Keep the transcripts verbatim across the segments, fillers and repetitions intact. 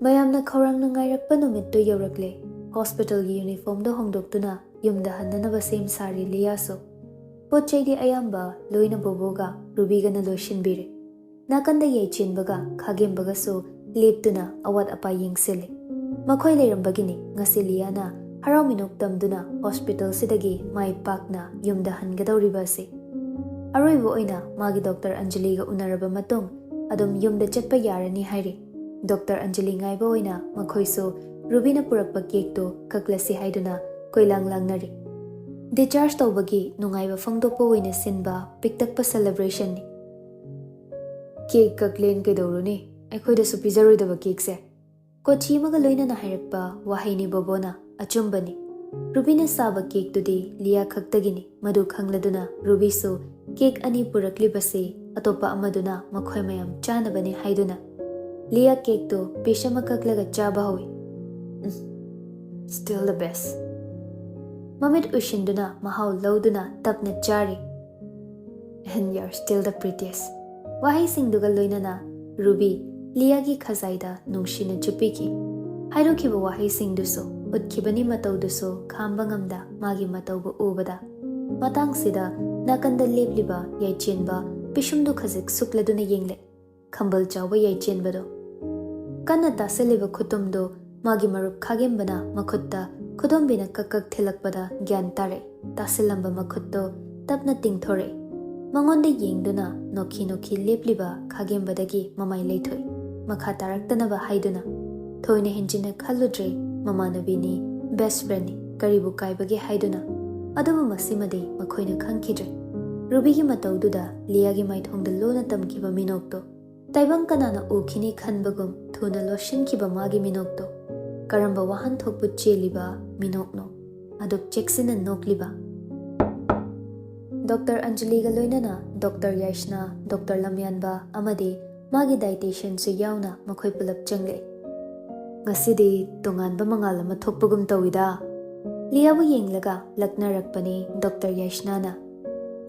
ꯃꯌꯥꯝꯅ ꯈꯧꯔꯥꯡꯅ ꯉꯥꯏꯔꯛꯄ ꯅꯨꯃꯤꯠꯇꯨ ꯌꯧꯔꯛꯂꯦ꯫ ꯍꯣꯁꯄꯤꯇꯥꯜꯒꯤ ꯌꯨꯅꯤꯐꯣꯔꯝꯗꯨ ꯍꯣꯡꯗꯣꯛꯇꯨꯅ ꯌꯨꯝꯗ ꯍꯟꯅꯅꯕ ꯁꯦꯝ ꯁꯥꯔꯤ ꯂꯤꯌꯥꯁꯨ꯫ ꯄꯣꯠ ꯆꯩꯗꯤ ꯑꯌꯥꯝꯕ ꯂꯣꯏꯅ ꯕꯣꯕꯣꯒ ꯔꯨꯕꯤꯒꯅ ꯂꯣꯏꯁꯤꯟꯕꯤꯔꯦ꯫ ꯅꯥꯀꯟꯗ ꯌꯥꯏꯆꯦꯟꯕꯒ ꯈꯥꯒꯦꯝꯕꯒꯁꯨ ꯂꯦꯞꯇꯨꯅ ꯑꯋꯥꯠ ꯑꯄꯥ ꯌꯦꯡꯁꯤꯜꯂꯤ꯫ ꯃꯈꯣꯏ ꯂꯩꯔꯝꯕꯒꯤꯅꯤ ꯉꯁꯤ ꯂꯤꯌꯥꯅ ꯍꯔꯥꯎ ꯃꯤꯅꯣꯛ ꯇꯝꯗꯨꯅ ꯍꯣꯁꯄꯤꯇꯥꯜꯁꯤꯗꯒꯤ ꯃꯥꯏ ꯄꯥꯛꯅ ꯌꯨꯝꯗ ꯍꯟꯒꯗꯧꯔꯤꯕ ꯑꯁꯤ꯫ ꯑꯔꯣꯏꯕ ꯑꯣꯏꯅ ꯃꯥꯒꯤ ꯗꯣꯛꯇꯔ ꯑꯟꯖꯂꯤꯒ ꯎꯅꯔꯕ ꯃꯇꯨꯡ ꯑꯗꯨꯝ ꯌꯨꯝꯗ ꯆꯠꯄ ꯌꯥꯔꯅꯤ ꯍꯥꯏꯔꯤ꯫ ꯗꯣꯛꯇꯔ ꯑꯟꯖꯂꯤ ꯉꯥꯏꯕ ꯑꯣꯏꯅ ꯃꯈꯣꯏꯁꯨ ꯔꯨꯕꯤꯅ ꯄꯨꯔꯛꯄ ꯀꯦꯛꯇꯨ ꯀꯛꯂꯁꯤ ꯍꯥꯏꯗꯨꯅ ꯀꯣꯏꯂꯥꯡ ꯂꯥꯡꯅꯔꯤ꯫ ꯗꯤꯆꯥꯔꯖ ꯇꯧꯕꯒꯤ ꯅꯨꯡꯉꯥꯏꯕ ꯐꯣꯡꯗꯣꯛꯄ ꯑꯣꯏꯅ ꯁꯤꯟꯕ ꯄꯤꯛꯇꯛꯄ ꯁꯦꯂꯦꯕ꯭ꯔꯦꯁꯟꯅꯤ꯫ ꯀꯦꯛ ꯀꯛꯂꯦꯟ ꯀꯩꯗꯧꯔꯨꯅꯤ? ꯑꯩꯈꯣꯏꯗꯁꯨ ꯄꯤꯖꯔꯣꯏꯗꯕ ꯀꯦꯛꯁꯦ? ꯀꯣꯆꯤ ꯑꯃꯒ ꯂꯣꯏꯅꯅ ꯍꯥꯏꯔꯛꯄ ꯋꯥꯍꯩꯅꯤ ꯕꯣꯕꯣꯅ꯫ ꯑꯆꯨꯝꯕꯅꯤ꯫ ꯔꯨꯕꯤꯅ ꯁꯥꯕ ꯀꯦꯛꯇꯨꯗꯤ ꯂꯤꯌꯥ ꯈꯛꯇꯒꯤꯅꯤ꯫ ꯃꯗꯨ ꯈꯪꯂꯗꯨꯅ ꯔꯨꯕꯤꯁꯨ ꯀꯦꯛ ꯑꯅꯤ ꯄꯨꯔꯛꯂꯤꯕꯁꯤ ꯑꯇꯣꯞꯄ ꯑꯃꯗꯨꯅ ꯃꯈꯣꯏ ꯃꯌꯥꯝ ꯆꯥꯅꯕꯅꯤ ꯍꯥꯏꯗꯨꯅ ꯂꯤꯌꯥ ꯀꯦꯛꯇꯨ ꯄꯤꯁ ꯑꯃ ꯀꯛꯂꯒ ꯆꯥꯕ ꯍꯧꯏ꯫ Still the best. ꯃꯃꯤꯠ ꯎꯏꯁꯤꯟꯗꯨꯅ ꯃꯍꯥꯎ ꯂꯧꯗꯨꯅ ꯇꯞꯅ ꯆꯥꯔꯤ꯫ And you're still the prettiest. ꯋꯥꯍꯩꯁꯤꯡꯗꯨꯒ ꯂꯣꯏꯅꯅ ꯔꯨꯕꯤ ꯂꯤꯌꯥꯒꯤ ꯈꯖꯥꯏꯗ ꯅꯨꯡꯁꯤꯅ ꯆꯨꯞꯄꯤꯈꯤ꯫ ꯍꯥꯏꯔꯨꯈꯤꯕ ꯋꯥꯍꯩꯁꯤꯡꯗꯨꯁꯨ, ꯎꯠꯈꯤꯕꯅꯤ ꯃꯇꯧꯗꯨꯁꯨ ꯈꯥꯝꯕ ꯉꯝꯗ ꯃꯥꯒꯤ ꯃꯇꯧꯕꯨ ꯎꯕꯗ꯫ ꯃꯇꯥꯡꯁꯤꯗ ꯅꯥꯀꯟꯗ ꯂꯦꯞꯂꯤꯕ ꯌꯥꯏꯆꯦꯟꯕ ꯄꯤꯁꯨꯝꯗꯨ ꯈꯖꯤꯛ ꯁꯨꯛꯂꯗꯨꯅ ꯌꯦꯡꯂꯦ꯫ ꯈꯝꯕꯜ ꯆꯥꯎꯕ ꯌꯥꯏꯆꯦꯟꯕꯗꯣ꯫ ꯀꯟꯅ ꯇꯥꯁꯤꯜꯂꯤꯕ ꯈꯨꯇꯨꯝꯗꯨ ꯃꯥꯒꯤ ꯃꯔꯨꯞ ꯈꯥꯒꯦꯝꯕꯅ ꯃꯈꯨꯠꯇ ꯈꯨꯗꯣꯝꯕꯤꯅ ꯀꯛ ꯀꯛ ꯊꯤꯜꯂꯛꯄꯗ ꯒ꯭ꯌꯥꯟ ꯇꯥꯔꯛꯏ꯫ ꯇꯥꯁꯤꯜꯂꯝꯕ ꯃꯈꯨꯠꯇꯨ ꯇꯞꯅ ꯇꯤꯡꯊꯣꯔꯛꯏ꯫ ꯃꯉꯣꯟꯗ ꯌꯦꯡꯗꯨꯅ ꯅꯣꯛꯈꯤ ꯅꯣꯛꯈꯤ ꯂꯦꯞꯂꯤꯕ ꯈꯥꯒꯦꯝꯕꯗꯒꯤ ꯃꯃꯥꯏ ꯂꯩꯊꯣꯛꯏ꯫ ꯃꯈꯥ ꯇꯥꯔꯛꯇꯅꯕ ꯍꯥꯏꯗꯨꯅ꯫ ꯊꯣꯏꯅ ꯍꯦꯟꯖꯤꯟꯅ ꯈꯜꯂꯨꯗ꯭ꯔꯦ, ꯃꯃꯥꯟꯅꯕꯤꯅꯤ, ꯕꯦꯁ ꯐ꯭ꯔꯦꯟꯅꯤ, ꯀꯔꯤꯕꯨ ꯀꯥꯏꯕꯒꯦ ꯍꯥꯏꯗꯨꯅ꯫ ꯑꯗꯨꯕꯨ ꯃꯁꯤꯃꯗꯤ ꯃꯈꯣꯏꯅ ꯈꯪꯈꯤꯗ꯭ꯔꯦ꯫ ꯔꯨꯕꯤꯒꯤ ꯃꯇꯧꯗꯨꯗ ꯂꯤꯌꯥꯒꯤ ꯃꯥꯏꯊꯣꯡꯗ ꯂꯣꯟꯅ ꯇꯝꯈꯤꯕ ꯃꯤꯅꯣꯛꯇꯣ ꯇꯥꯏꯕꯪ ꯀꯅꯥꯅ ꯎꯈꯤꯅꯤ ꯈꯟꯕꯒꯨꯝ ꯊꯨꯅ ꯂꯣꯠꯁꯤꯟꯈꯤꯕ ꯃꯥꯒꯤ ꯃꯤꯅꯣꯛꯇꯣ꯫ ꯀꯔꯝꯕ ꯋꯥꯍꯟꯊꯣꯛꯄꯨ ꯆꯦꯜꯂꯤꯕ ꯃꯤꯅꯣꯛꯅꯣ? ꯑꯗꯨꯛ ꯆꯦꯛꯁꯤꯟꯅ ꯅꯣꯛꯂꯤꯕ꯫ ꯗꯣꯛꯇꯔ ꯑꯟꯖꯂꯤꯒ ꯂꯣꯏꯅꯅ ꯗꯣꯛꯇꯔ ꯌꯥꯏꯁꯅꯥ, ꯗꯣꯛꯇꯔ ꯂꯝꯌꯥꯟꯕ ꯑꯃꯗꯤ ꯃꯥꯒꯤ ꯗꯥꯏꯇꯤꯁꯤꯌꯟꯁꯨ ꯌꯥꯎꯅ ꯃꯈꯣꯏ ꯄꯨꯂꯞ ꯆꯪꯂꯛꯏ꯫ "ꯉꯁꯤꯗꯤ ꯇꯣꯉꯥꯟꯕ ꯃꯉꯥꯜ ꯑꯃ ꯊꯣꯛꯄꯒꯨꯝ ꯇꯧꯏꯗ꯫" ꯂꯤꯌꯥꯕꯨ ꯌꯦꯡꯂꯒ ꯂꯛꯅꯔꯛꯄꯅꯤ ꯗꯣꯛꯇꯔ ꯌꯥꯏꯁꯅꯥꯅ꯫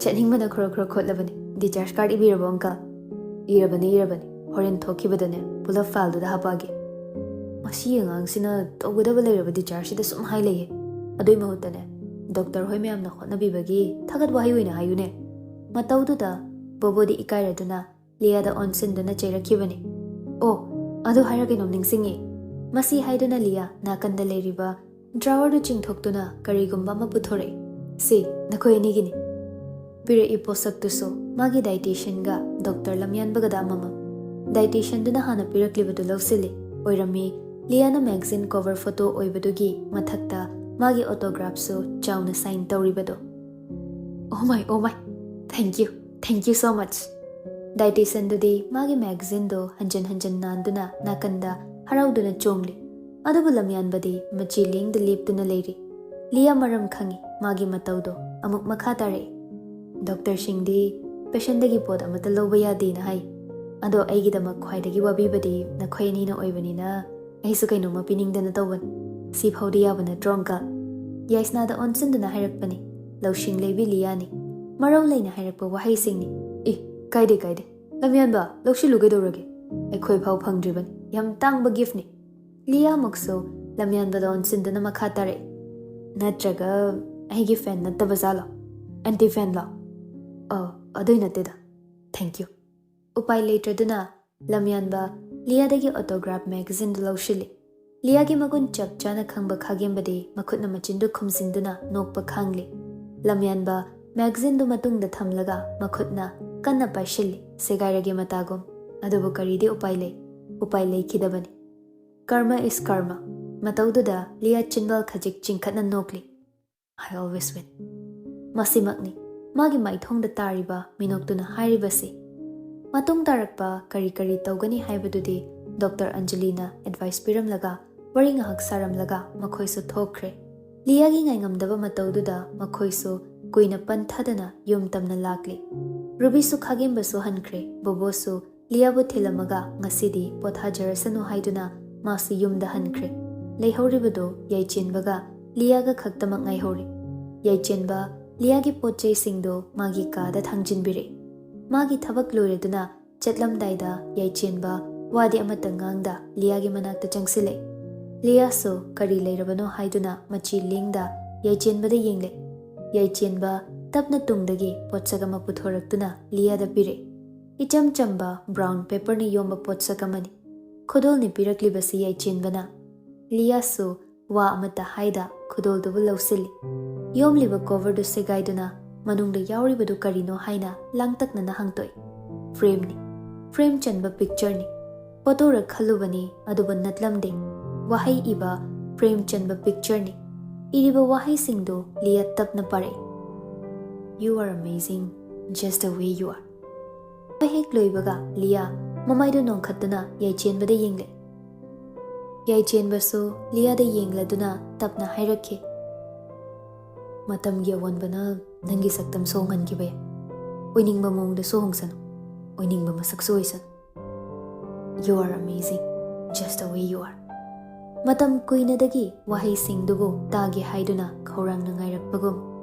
ꯆꯠꯅꯤꯡꯕꯅ ꯈꯔ ꯈꯔ ꯈꯣꯠꯂꯕꯅꯤ꯫ "Discharge card ꯏꯕꯤꯔꯕꯣ, uncle?" "ꯏꯔꯕꯅꯤ, ꯏꯔꯕꯅꯤ꯫ ꯍꯣꯔꯦꯟ ꯊꯣꯛꯈꯤꯕꯗꯅꯦ ꯄꯨꯂꯞ fileꯗꯨꯗ ꯍꯥꯞꯄꯛꯑꯒꯦ꯫ ꯃꯁꯤ ꯑꯉꯥꯡꯁꯤꯅ ꯇꯧꯒꯗꯕ ꯂꯩꯔꯕ dischargeꯁꯤꯗ ꯁꯨꯝ ꯍꯥꯏ ꯂꯩꯌꯦ꯫ ꯑꯗꯨꯏ ꯃꯍꯨꯠꯇꯅꯦ, ꯗꯣꯛꯇꯔ ꯍꯣꯏ ꯃꯌꯥꯝꯅ ꯍꯣꯠꯅꯕꯤꯕꯒꯤ ꯊꯥꯒꯠ ꯋꯥꯍꯩ ꯑꯣꯏꯅ ꯍꯥꯏꯌꯨꯅꯦ꯫" ꯃꯇꯧꯗꯨꯗ ꯕꯣꯕꯣꯗꯤ ꯏꯀꯥꯏꯔꯗꯨꯅ ꯂꯤꯌꯥꯗ ꯑꯣꯟꯁꯤꯟꯗꯨꯅ ꯆꯩꯔꯛꯈꯤꯕꯅꯤ꯫ "ꯑꯣ, ꯑꯗꯨ ꯍꯥꯏꯔ ꯀꯩꯅꯣꯝ ꯅꯤꯡꯁꯤꯡꯉꯦ꯫" ꯃꯁꯤ ꯍꯥꯏꯗꯨꯅ ꯂꯤꯌꯥ ꯅꯥꯀꯟꯗ ꯂꯩꯔꯤꯕ drawerꯗꯨ ꯆꯤꯡꯊꯣꯛꯇꯨꯅ ꯀꯔꯤꯒꯨꯝꯕ ꯑꯃ ꯄꯨꯊꯣꯔꯛꯏ꯫ "ꯁꯤ ꯅꯈꯣꯏ ꯑꯅꯤꯒꯤꯅꯤ꯫" ꯄꯤꯔꯛꯏ ꯄꯣꯠꯁꯛꯇꯨꯁꯨ ꯃꯥꯒꯤ dietitianꯒ ꯗꯣꯛꯇꯔ ꯂꯝꯌꯥꯟꯕꯒꯗ ꯑꯃꯃꯝ꯫ Dietitianꯗꯨꯅ ꯍꯥꯟꯅ ꯄꯤꯔꯛꯂꯤꯕꯗꯨ ꯂꯧꯁꯤꯜꯂꯤ꯫ ꯑꯣꯏꯔꯝꯃꯤ ꯂꯤꯌꯥꯅ magazine cover photo ꯑꯣꯏꯕꯗꯨꯒꯤ ꯃꯊꯛꯇ ꯃꯥꯒꯤ autographꯁꯨ ꯆꯥꯎꯅ sign ꯇꯧꯔꯤꯕꯗꯣ꯫ "Oh my, oh my, thank you, thank you so much!" Dietitianꯗꯨꯗꯤ ꯃꯥꯒꯤ magazineꯗꯣ ꯍꯟꯖꯟ ꯍꯟꯖꯟ ꯅꯥꯟꯗꯨꯅ ꯅꯥꯀꯟꯗ ꯍꯔꯥꯎꯗꯨꯅ ꯆꯣꯡꯂꯤ꯫ ꯑꯗꯨꯕꯨ ꯂꯝꯌꯥꯟꯕꯗꯤ ꯃꯆꯤ ꯂꯦꯡꯗ ꯂꯦꯞꯇꯨꯅ ꯂꯩꯔꯤ꯫ ꯂꯤꯌꯥ ꯃꯔꯝ ꯈꯪꯏ꯫ ꯃꯥꯒꯤ ꯃꯇꯧꯗꯣ ꯑꯃꯨꯛ ꯃꯈꯥ ꯇꯥꯔꯛꯏ꯫ "ꯗꯣꯛꯇꯔꯁꯤꯡꯗꯤ patientꯗꯒꯤ ꯄꯣꯠ ꯑꯃꯠꯇ ꯂꯧꯕ ꯌꯥꯗꯦꯅ ꯍꯥꯏ꯫ ꯑꯗꯣ ꯑꯩꯒꯤꯗꯃꯛ ꯈ꯭ꯋꯥꯏꯗꯒꯤ ꯋꯥꯕꯤꯕꯗꯤ ꯅꯈꯣꯏ ꯑꯅꯤꯅ ꯑꯣꯏꯕꯅꯤꯅ ꯑꯩꯁꯨ ꯀꯩꯅꯣꯝꯃ ꯄꯤꯅꯤꯡꯗꯅ ꯇꯧꯕꯅꯤ꯫ ꯁꯤ ꯐꯥꯎꯗꯤ ꯌꯥꯕ ꯅꯠꯇ꯭ꯔꯣ, uncle?" ꯌꯥꯏꯁꯅꯥꯗ ꯑꯣꯟꯁꯤꯟꯗꯨꯅ ꯍꯥꯏꯔꯛꯄꯅꯤ꯫ ꯂꯧꯁꯤꯡ ꯂꯩꯕꯤ ꯂꯤꯌꯥꯅꯤ꯫ ꯃꯔꯧ ꯂꯩꯅ ꯍꯥꯏꯔꯛꯄ ꯋꯥꯍꯩꯁꯤꯡꯅꯤ꯫ "ꯑꯦ, ꯀꯥꯏꯗꯦ, ꯀꯥꯏꯗꯦ꯫ ꯂꯝꯌꯥꯟꯕ, ꯂꯧꯁꯤꯜꯂꯨ ꯀꯩꯗꯧꯔꯒꯦ? ꯑꯩꯈꯣꯏ ꯐꯥꯎ ꯐꯪꯗ꯭ꯔꯤꯕꯅꯤ꯫ ꯌꯥꯝ ꯇꯥꯡꯕ giftꯅꯤ꯫" ꯂꯤꯌꯥꯃꯛꯁꯨ ꯂꯝꯌꯥꯟꯕꯗ ꯑꯣꯟꯁꯤꯟꯗꯨꯅ ꯃꯈꯥ ꯇꯥꯔꯛꯏ꯫ "ꯅꯠꯇ꯭ꯔꯒ ꯑꯩꯒꯤ fan ꯅꯠꯇꯕ ꯖꯥꯠꯂꯣ? Anti fanꯂꯣ?" "ꯑ, ꯑꯗꯨꯏ ꯅꯠꯇꯦꯗ꯫ Thank you꯫" ꯎꯄꯥꯏ ꯂꯩꯇ꯭ꯔꯗꯨꯅ ꯂꯝꯌꯥꯟꯕ ꯂꯤꯌꯥꯗꯒꯤ autograph magazineꯗꯨ ꯂꯧꯁꯤꯜꯂꯤ꯫ ꯂꯤꯌꯥꯒꯤ ꯃꯒꯨꯟ ꯆꯞ ꯆꯥꯅ ꯈꯪꯕ ꯈꯥꯒꯦꯝꯕꯗꯤ ꯃꯈꯨꯠꯅ ꯃꯆꯤꯟꯗꯨ ꯈꯨꯝꯖꯤꯟꯗꯨꯅ ꯅꯣꯛꯄ ꯈꯥꯡꯂꯤ꯫ ꯂꯝꯌꯥꯟꯕ magazineꯗꯨ ꯃꯇꯨꯡꯗ ꯊꯝꯂꯒ ꯃꯈꯨꯠꯅ ꯀꯟꯅ ꯄꯥꯏꯁꯤꯜꯂꯤ, ꯁꯦꯒꯥꯏꯔꯒꯦ ꯃꯇꯥꯒꯨꯝ꯫ ꯑꯗꯨꯕꯨ ꯀꯔꯤꯗꯤ ꯎꯄꯥꯏ ꯂꯩ? ꯎꯄꯥꯏ ꯂꯩꯈꯤꯗꯕꯅꯤ꯫ Karma is karma꯫ ꯃꯇꯧꯗꯨꯗ ꯂꯤꯌꯥ ꯆꯤꯟꯕꯥꯜ ꯈꯖꯤꯛ ꯆꯤꯡꯈꯠꯅ ꯅꯣꯛꯂꯤ꯫ "I always win꯫" ꯃꯁꯤꯃꯛꯅꯤ ꯃꯥꯒꯤ ꯃꯥꯏꯊꯣꯡꯗ ꯇꯥꯔꯤꯕ ꯃꯤꯅꯣꯛꯇꯨꯅ ꯍꯥꯏꯔꯤꯕꯁꯤ꯫ ꯃꯇꯨꯡ ꯇꯥꯔꯛꯄ ꯀꯔꯤ ꯀꯔꯤ ꯇꯧꯒꯅꯤ ꯍꯥꯏꯕꯗꯨꯗꯤ ꯗꯣꯛꯇꯔ ꯑꯟꯖꯂꯤꯅ advice ꯄꯤꯔꯝꯂꯒ ꯋꯥꯔꯤ ꯉꯥꯏꯍꯥꯛ ꯁꯥꯔꯝꯂꯒ ꯃꯈꯣꯏꯁꯨ ꯊꯣꯛꯈ꯭ꯔꯦ꯫ ꯂꯤꯌꯥꯒꯤ ꯉꯥꯏꯉꯝꯗꯕ ꯃꯇꯧꯗꯨꯗ ꯃꯈꯣꯏꯁꯨ ꯀꯨꯏꯅ ꯄꯟꯊꯗꯅ ꯌꯨꯝ ꯇꯝꯅ ꯂꯥꯛꯂꯤ꯫ ꯔꯨꯕꯤꯁꯨ ꯈꯥꯒꯦꯝꯕꯁꯨ ꯍꯟꯈ꯭ꯔꯦ꯫ ꯕꯣꯕꯣꯁꯨ ꯂꯤꯌꯥꯕꯨ ꯊꯤꯜꯂꯝꯃꯒ ꯉꯁꯤꯗꯤ ꯄꯣꯊꯥꯖꯔꯁꯅꯨ ꯍꯥꯏꯗꯨꯅ ꯃꯥꯁꯨ ꯌꯨꯝꯗ ꯍꯟꯈ꯭ꯔꯦ꯫ ꯂꯩꯍꯧꯔꯤꯕꯗꯨ ꯌꯥꯏꯆꯦꯟꯕꯒ ꯂꯤꯌꯥꯒ ꯈꯛꯇꯃꯛ ꯉꯥꯏꯍꯧꯔꯤ꯫ ꯌꯥꯏꯆꯦꯟꯕ ꯂꯤꯌꯥꯒꯤ ꯄꯣꯠ ꯆꯩꯁꯤꯡꯗꯨ ꯃꯥꯒꯤ ꯀꯥꯗ ꯊꯥꯡꯖꯤꯟꯕꯤꯔꯦ꯫ ꯃꯥꯒꯤ ꯊꯕꯛ ꯂꯣꯏꯔꯗꯨꯅ ꯆꯠꯂꯝꯗꯥꯏꯗ ꯌꯥꯏꯆꯦꯟꯕ ꯋꯥꯗꯤ ꯑꯃꯠꯇ ꯉꯥꯡꯗ ꯂꯤꯌꯥꯒꯤ ꯃꯅꯥꯛꯇ ꯆꯪꯁꯤꯜꯂꯦ꯫ ꯂꯤꯌꯥꯁꯨ ꯀꯔꯤ ꯂꯩꯔꯕꯅꯣ ꯍꯥꯏꯗꯨꯅ ꯃꯆꯤ ꯂꯦꯡꯗ ꯌꯥꯏꯆꯦꯟꯕꯗ ꯌꯦꯡꯂꯦ꯫ ꯌꯥꯏꯆꯦꯟꯕ ꯇꯞꯅ ꯇꯨꯡꯗꯒꯤ ꯄꯣꯠꯁꯛ ꯑꯃ ꯄꯨꯊꯣꯔꯛꯇꯨꯅ ꯂꯤꯌꯥꯗ ꯄꯤꯔꯦ꯫ ꯏꯆꯝ ꯆꯝꯕ ꯕ꯭ꯔꯥꯎꯟ ꯄꯦꯄꯔꯅ ꯌꯣꯝꯕ ꯄꯣꯠꯁꯛ ꯑꯃꯅꯤ꯫ ꯈꯨꯗꯣꯜꯅꯤ ꯄꯤꯔꯛꯂꯤꯕꯁꯤ ꯌꯥꯏꯆꯦꯟꯕꯅ꯫ ꯂꯤꯌꯥꯁꯨ ꯋꯥ ꯑꯃꯠꯇ ꯍꯥꯏꯗ ꯈꯨꯗꯣꯜꯗꯨꯕꯨ ꯂꯧꯁꯤꯜꯂꯤ꯫ ꯌꯣꯝꯂꯤꯕ ꯀꯣꯚꯔꯗꯨ ꯁꯦꯒꯥꯏꯗꯨꯅ ꯃꯅꯨꯡꯗ ꯌꯥꯎꯔꯤꯕꯗꯨ ꯀꯔꯤꯅꯣ ꯍꯥꯏꯅ ꯂꯥꯡꯇꯛꯅꯅ ꯍꯪꯇꯣꯛꯏ꯫ ꯐ꯭ꯔꯦꯝꯅꯤ꯫ ꯐ꯭ꯔꯦꯝ ꯆꯟꯕ ꯄꯤꯛꯆꯔꯅꯤ꯫ ꯐꯣꯇꯣꯔ ꯈꯜꯂꯨꯕꯅꯤ, ꯑꯗꯨꯕꯨ ꯅꯠꯂꯝꯗꯦ꯫ ꯋꯥꯍꯩ ꯏꯕ ꯐ꯭ꯔꯦꯝ ꯆꯟꯕ ꯄꯤꯛꯆꯔꯅꯤ꯫ ꯏꯔꯤꯕ ꯋꯥꯍꯩꯁꯤꯡꯗꯨ ꯂꯤꯌꯥ ꯇꯞꯅ ꯄꯥꯔꯛꯏ꯫ "You are amazing, just the way you are." ꯋꯥꯍꯩ ꯍꯦꯛ ꯂꯣꯏꯕꯒ ꯂꯤꯌꯥ ꯃꯃꯥꯏꯗꯨ ꯅꯣꯡꯈꯠꯇꯨꯅ ꯌꯥꯏꯆꯦꯟꯕꯗ ꯌꯦꯡꯂꯦ꯫ ꯌꯥꯏꯆꯦꯟꯕꯁꯨ ꯂꯤꯌꯥꯗ ꯌꯦꯡꯂꯗꯨꯅ ꯇꯞꯅ ꯍꯥꯏꯔꯛꯈꯤ, "ꯃꯇꯝꯒꯤ ꯑꯑꯣꯟꯕꯅ ꯅꯪꯒꯤ ꯁꯛꯇꯝꯁꯨ ꯍꯣꯡꯍꯟꯈꯤꯕ ꯌꯥꯏ꯫ ꯑꯣꯏꯅꯤꯡꯕ ꯃꯑꯣꯡꯗꯁꯨ ꯍꯣꯡꯁꯅꯨ, ꯑꯣꯏꯅꯤꯡꯕ ꯃꯁꯛꯁꯨ ꯑꯣꯏꯁꯅꯨ꯫ You are amazing, just the way you are." ꯃꯇꯝ ꯀꯨꯏꯅꯗꯒꯤ ꯋꯥꯍꯩꯁꯤꯡꯗꯨꯕꯨ ꯇꯥꯒꯦ ꯍꯥꯏꯗꯨꯅ ꯈꯧꯔꯥꯡꯅ ꯉꯥꯏꯔꯛꯄꯒꯨꯝ,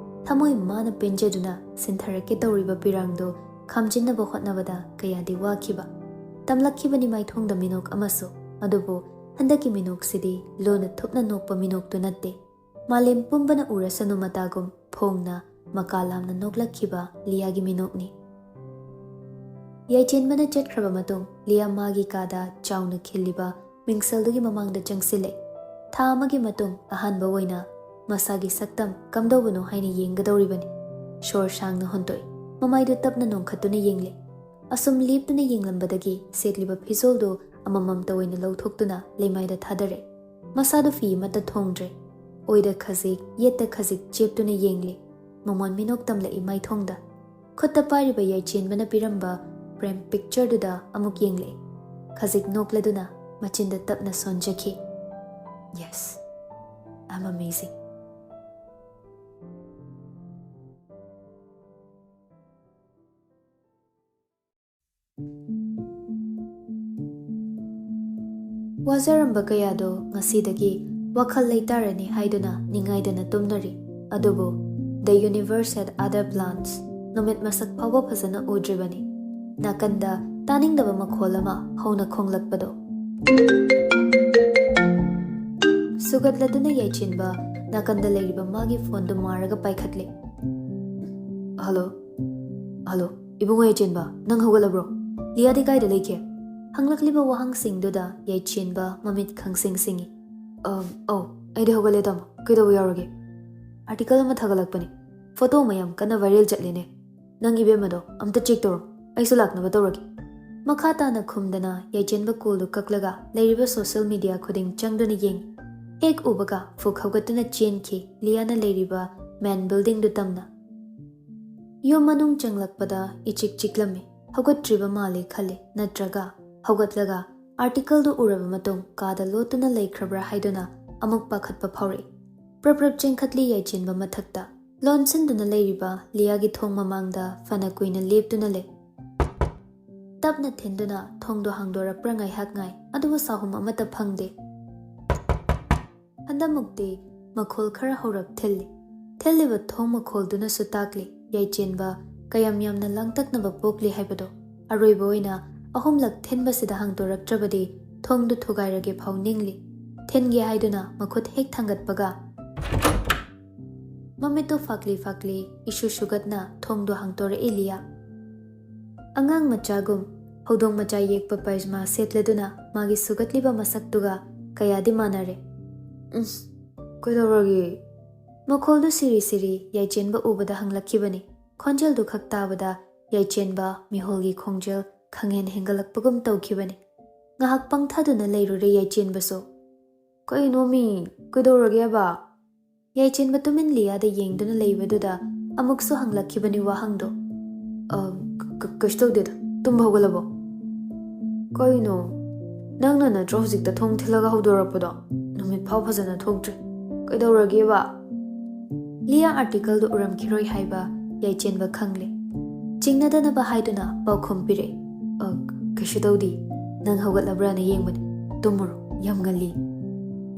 ꯊꯃꯣꯏ ꯃꯥꯅ ꯄꯦꯟꯖꯗꯨꯅ ꯁꯤꯟꯊꯔꯛꯀꯦ ꯇꯧꯔꯤꯕ ꯄꯤꯔꯥꯡꯗꯨ ꯈꯥꯝꯖꯤꯟꯅꯕ ꯍꯣꯠꯅꯕꯗ ꯀꯌꯥꯗꯤ ꯋꯥꯈꯤꯕ꯫ ꯇꯝꯂꯛꯈꯤꯕꯅꯤ ꯃꯥꯏꯊꯣꯡꯗ ꯃꯤꯅꯣꯛ ꯑꯃꯁꯨ, ꯑꯗꯨꯕꯨ ꯍꯟꯗꯛꯀꯤ ꯃꯤꯅꯣꯛꯁꯤꯗꯤ ꯂꯣꯟꯅ ꯊꯨꯞꯅ ꯅꯣꯛꯄ ꯃꯤꯅꯣꯛꯇꯨ ꯅꯠꯇꯦ꯫ ꯃꯥꯂꯦꯝ ꯄꯨꯝꯕꯅ ꯎꯔꯁꯅꯨ ꯃꯇꯥꯒꯨꯝ ꯐꯣꯡꯅ ꯃꯀꯥ ꯂꯥꯝꯅ ꯅꯣꯛꯂꯛꯈꯤꯕ ꯂꯤꯌꯥꯒꯤ ꯃꯤꯅꯣꯛꯅꯤ꯫ ꯌꯥꯏꯆꯦꯟꯕꯅ ꯆꯠꯈ꯭ꯔꯕ ꯃꯇꯨꯡ ꯂꯤꯌꯥ ꯃꯥꯒꯤ ꯀꯥꯗ ꯆꯥꯎꯅ ꯈꯤꯜꯂꯤꯕ ꯃꯤꯡꯁꯦꯜꯗꯨꯒꯤ ꯃꯃꯥꯡꯗ ꯆꯪꯁꯤꯜꯂꯦ꯫ ꯊꯥ ꯑꯃꯒꯤ ꯃꯇꯨꯡ ꯑꯍꯥꯟꯕ ꯑꯣꯏꯅ ꯃꯁꯥꯒꯤ ꯁꯛꯇꯝ ꯀꯝꯗꯧꯕꯅꯣ ꯍꯥꯏꯅ ꯌꯦꯡꯒꯗꯧꯔꯤꯕꯅꯤ꯫ ꯁꯣꯔ ꯁꯥꯡꯅ ꯍꯣꯟꯇꯣꯛꯏ꯫ ꯃꯃꯥꯏꯗꯨ ꯇꯞꯅ ꯅꯣꯡꯈꯠꯇꯨꯅ ꯌꯦꯡꯂꯦ꯫ ꯑꯁꯨꯝ ꯂꯦꯞꯇꯨꯅ ꯌꯦꯡꯂꯝꯕꯗꯒꯤ ꯁꯦꯠꯂꯤꯕ ꯐꯤꯖꯣꯜꯗꯨ ꯑꯃꯃꯝꯇ ꯑꯣꯏꯅ ꯂꯧꯊꯣꯛꯇꯨꯅ ꯂꯩꯃꯥꯏꯗ ꯊꯥꯗꯔꯦ꯫ ꯃꯁꯥꯗꯨ ꯐꯤ ꯑꯃꯠꯇ ꯊꯣꯡꯗ꯭ꯔꯦ꯫ ꯑꯣꯏꯗ ꯈꯖꯤꯛ, ꯌꯦꯠꯇ ꯈꯖꯤꯛ ꯆꯦꯞꯇꯨꯅ ꯌꯦꯡꯂꯤ꯫ ꯃꯃꯣꯟ ꯃꯤꯅꯣꯛ ꯇꯝꯂꯛꯏ ꯃꯥꯏꯊꯣꯡꯗ꯫ ꯈꯨꯠꯇ ꯄꯥꯏꯔꯤꯕ ꯌꯥꯏꯆꯦꯟꯕꯅ ꯄꯤꯔꯝꯕ ꯐ꯭ꯔꯦꯝ ꯄꯤꯛꯆꯔꯗꯨꯗ ꯑꯃꯨꯛ ꯌꯦꯡꯂꯛꯏ꯫ ꯈꯖꯤꯛ ꯅꯣꯛꯂꯗꯨꯅ ꯃꯆꯤꯟꯗ ꯇꯞꯅ ꯁꯣꯟꯖꯈꯤ꯫ "Yes, I'm amazing." ꯋꯥꯖꯔꯝꯕ ꯀꯌꯥꯗꯣ ꯉꯁꯤꯗꯒꯤ ꯋꯥꯈꯜ ꯂꯩꯇꯥꯔꯅꯤ ꯍꯥꯏꯗꯨꯅ ꯅꯤꯡꯉꯥꯏꯗꯅ ꯇꯨꯝꯅꯔꯤ꯫ ꯑꯗꯨꯕꯨ "The universe had other plans." ꯅꯨꯃꯤꯠ ꯃꯁꯛ ꯐꯥꯎꯕ ꯐꯖꯅ ꯎꯗ꯭ꯔꯤꯕꯅꯤ꯫ ꯅꯥꯀꯟꯗ ꯇꯥꯅꯤꯡꯗꯕ ꯃꯈꯣꯜ ꯑꯃ ꯍꯧꯅ ꯈꯣꯡꯂꯛꯄꯗꯣ꯫ ꯁꯨꯒꯠꯂꯗꯨꯅ ꯌꯥꯏꯆꯦꯟꯕ ꯅꯥꯀꯟꯗ ꯂꯩꯔꯤꯕ ꯃꯥꯒꯤ ꯐꯣꯟꯗꯨ ꯃꯥꯔꯒ ꯄꯥꯏꯈꯠꯂꯦ꯫ "ꯍꯜꯂꯣ, ꯍꯜꯂꯣ, ꯏꯕꯨꯡꯉꯣ ꯌꯥꯏꯆꯦꯟꯕ, ꯅꯪ ꯍꯧꯒꯠꯂꯕ꯭ꯔꯣ? ꯂꯤꯌꯥꯗꯤ ꯀꯥꯏꯗ ꯂꯩꯒꯦ?" ꯍꯪꯂꯛꯂꯤꯕ ꯋꯥꯍꯪꯁꯤꯡꯗꯨꯗ ꯌꯥꯏꯆꯦꯟꯕ ꯃꯃꯤꯠ ꯈꯪꯁꯤꯡ ꯁꯤꯡꯏ꯫ "ꯑꯝ, ꯑꯧ, ꯑꯩꯗꯤ ꯍꯧꯒꯠꯂꯦ ꯇꯥꯃꯣ꯫ ꯀꯩꯗꯧꯕ ꯌꯥꯎꯔꯒꯦ?" "ꯑꯥꯔꯇꯤꯀꯜ ꯑꯃ ꯊꯥꯒꯠꯂꯛꯄꯅꯤ꯫ ꯐꯣꯇꯣ ꯑꯃ ꯌꯥꯝ ꯀꯟꯅ ꯚꯥꯏꯔꯦꯜ ꯆꯠꯂꯦꯅꯦ꯫ ꯅꯪ ꯏꯕꯦꯝꯃꯗꯣ ꯑꯝꯇ ꯆꯦꯛ ꯇꯧꯔꯣ, ꯑꯩꯁꯨ ꯂꯥꯛꯅꯕ ꯇꯧꯔꯒꯦ꯫" ꯃꯈꯥ ꯇꯥꯅ ꯈꯨꯝꯗꯅ ꯌꯥꯏꯆꯦꯟꯕ ꯀꯣꯜꯗꯨ ꯀꯛꯂꯒ ꯂꯩꯔꯤꯕ ꯁꯣꯁꯤꯌꯦꯜ ꯃꯤꯗꯤꯌꯥ ꯈꯨꯗꯤꯡ ꯆꯪꯗꯨꯅ ꯌꯦꯡꯉꯤ꯫ ꯍꯦꯛ ꯎꯕꯒ ꯐꯨꯛ ꯍꯧꯒꯠꯇꯨꯅ ꯆꯦꯟꯈꯤ ꯂꯤꯌꯥꯅ ꯂꯩꯔꯤꯕ ꯃꯦꯟ ꯕꯤꯜꯗꯤꯡꯗꯨ ꯇꯝꯅ꯫ ꯌꯨꯝ ꯃꯅꯨꯡ ꯆꯪꯂꯛꯄꯗ ꯏꯆꯤꯛ ꯆꯤꯛꯂꯝꯃꯤ꯫ ꯍꯧꯒꯠꯇ꯭ꯔꯤꯕ ꯃꯥꯜꯂꯦ ꯈꯜꯂꯤ, ꯅꯠꯇ꯭ꯔꯒ ꯍꯧꯒꯠꯂꯒ ꯑꯥꯔꯇꯤꯀꯜꯗꯨ ꯎꯔꯕ ꯃꯇꯨꯡ ꯀꯥꯗ ꯂꯣꯠꯇꯨꯅ ꯂꯩꯈ꯭ꯔꯕ꯭ꯔꯥ ꯍꯥꯏꯗꯨꯅ ꯑꯃꯨꯛ ꯄꯥꯈꯠꯄ ꯐꯥꯎꯔꯛꯏ꯫ ꯄ꯭ꯔꯞ ꯄ꯭ꯔꯞ ꯆꯦꯟꯈꯠꯂꯤ ꯌꯥꯏꯆꯦꯟꯕ ꯃꯊꯛꯇ꯫ ꯂꯣꯟꯁꯤꯟꯗꯨꯅ ꯂꯩꯔꯤꯕ ꯂꯤꯌꯥꯒꯤ ꯊꯣꯡ ꯃꯃꯥꯡꯗ ꯐꯅ ꯀꯨꯏꯅ ꯂꯦꯞꯇꯨꯅ ꯂꯩ꯫ ꯇꯞꯅ ꯊꯤꯟꯗꯨꯅ ꯊꯣꯡꯗꯣ ꯍꯥꯡꯗꯣꯔꯛꯄ꯭ꯔꯥ ꯉꯥꯏꯍꯥꯛ ꯉꯥꯏ, ꯑꯗꯨꯕꯨ ꯁꯥꯍꯨꯝ ꯑꯃꯠꯇ ꯐꯪꯗꯦ꯫ ꯍꯟꯗꯛꯃꯨꯛꯇꯤ ꯃꯈꯣꯜ ꯈꯔ ꯍꯧꯔꯞ ꯊꯤꯜꯂꯤ꯫ ꯊꯤꯜꯂꯤꯕ ꯊꯣꯡ ꯃꯈꯣꯜꯗꯨꯅꯁꯨ ꯇꯥꯛꯂꯤ ꯌꯥꯏꯆꯦꯟꯕ ꯀꯌꯥꯝ ꯌꯥꯝꯅ ꯂꯥꯡꯇꯛꯅꯕ ꯄꯣꯛꯂꯤ ꯍꯥꯏꯕꯗꯣ꯫ ꯑꯔꯣꯏꯕ ꯑꯣꯏꯅ ꯑꯍꯨꯝꯂꯛ ꯊꯤꯟꯕꯁꯤꯗ ꯍꯥꯡꯗꯣꯔꯛꯇ꯭ꯔꯕꯗꯤ ꯊꯣꯡꯗꯨ ꯊꯨꯒꯥꯏꯔꯒꯦ ꯐꯥꯎ ꯅꯤꯡꯂꯤ꯫ ꯊꯤꯟꯒꯦ ꯍꯥꯏꯗꯨꯅ ꯃꯈꯨꯠ ꯍꯦꯛ ꯊꯥꯡꯒꯠꯄꯒ ꯃꯃꯤꯠꯇꯨ ꯐꯥꯛꯂꯤ ꯐꯥꯛꯂꯤ ꯏꯁꯨ ꯁꯨꯒꯠꯅ ꯊꯣꯡꯗꯨ ꯍꯥꯡꯗꯣꯔꯛꯏ ꯂꯤꯌꯥ꯫ ꯑꯉꯥꯡ ꯃꯆꯥꯒꯨꯝ ꯍꯧꯗꯣꯡ ꯃꯆꯥ ꯌꯦꯛꯄ ꯄꯥꯏꯖꯃꯥ ꯁꯦꯠꯂꯗꯨꯅ ꯃꯥꯒꯤ ꯁꯨꯒꯠꯂꯤꯕ ꯃꯁꯛꯇꯨꯒ ꯀꯌꯥꯗꯤ ꯃꯥꯟꯅꯔꯦ꯫ "ꯎꯝ, ꯀꯩꯗꯧꯔꯒꯦ?" ꯃꯈꯣꯜꯗꯨ ꯁꯤꯔꯤ ꯁꯤꯔꯤ ꯌꯥꯏꯆꯦꯟꯕ ꯎꯕꯗ ꯍꯪꯂꯛꯈꯤꯕꯅꯤ꯫ ꯈꯣꯟꯖꯦꯜꯗꯨ ꯈꯛ ꯇꯥꯕꯗ ꯌꯥꯏꯆꯦꯟꯕ ꯃꯤꯍꯣꯜꯒꯤ ꯈꯣꯡꯖꯦꯜ ꯈꯪꯍꯦꯟ ꯍꯦꯟꯒꯠꯂꯛꯄꯒꯨꯝ ꯇꯧꯈꯤꯕꯅꯤ꯫ ꯉꯥꯏꯍꯥꯛ ꯄꯪꯊꯗꯨꯅ ꯂꯩꯔꯨꯔꯦ ꯌꯥꯏꯆꯦꯟꯕꯁꯨ꯫ "ꯀꯩꯅꯣꯃꯤ, ꯀꯩꯗꯧꯔꯒꯦꯕ?" ꯌꯥꯏꯆꯦꯟꯕ ꯇꯨꯃꯤꯟ ꯂꯤꯌꯥꯗ ꯌꯦꯡꯗꯨꯅ ꯂꯩꯕꯗꯨꯗ ꯑꯃꯨꯛꯁꯨ ꯍꯪꯂꯛꯈꯤꯕꯅꯤ ꯋꯥꯍꯪꯗꯣ꯫ "ꯑ, ꯀ-, ꯀ-, ꯀꯩꯁꯨ ꯇꯧꯗꯦꯗ꯫ ꯇꯨꯝꯕ ꯍꯧꯒꯠꯂꯕꯣ?" "ꯀꯩꯅꯣ? ꯅꯪꯅ ꯅꯠꯇ꯭ꯔꯣ ꯍꯧꯖꯤꯛꯇ ꯊꯣꯡ ꯊꯤꯜꯂꯒ ꯍꯧꯗꯣꯔꯛꯄꯗꯣ? ꯅꯨꯃꯤꯠ ꯐꯥꯎ ꯐꯖꯅ ꯊꯣꯛꯇ꯭ꯔꯤ꯫ ꯀꯩꯗꯧꯔꯒꯦꯕ?" ꯂꯤꯌꯥ ꯑꯥꯔꯇꯤꯀꯜꯗꯨ ꯎꯔꯝꯈꯤꯔꯣꯏ ꯍꯥꯏꯕ ꯌꯥꯏꯆꯦꯟꯕ ꯈꯪꯂꯦ꯫ ꯆꯤꯡꯅꯗꯅꯕ ꯍꯥꯏꯗꯨꯅ ꯄꯥꯎꯈꯨꯝ ꯄꯤꯔꯛꯏ꯫ "ꯑ, ꯀꯩꯁꯨ ꯇꯧꯗꯦ꯫ ꯅꯪ ꯍꯧꯒꯠꯂꯕ꯭ꯔꯥꯅ ꯌꯦꯡꯕꯅꯤ꯫ ꯇꯨꯝꯃꯨꯔꯣ, ꯌꯥꯝ ꯉꯜꯂꯤ꯫"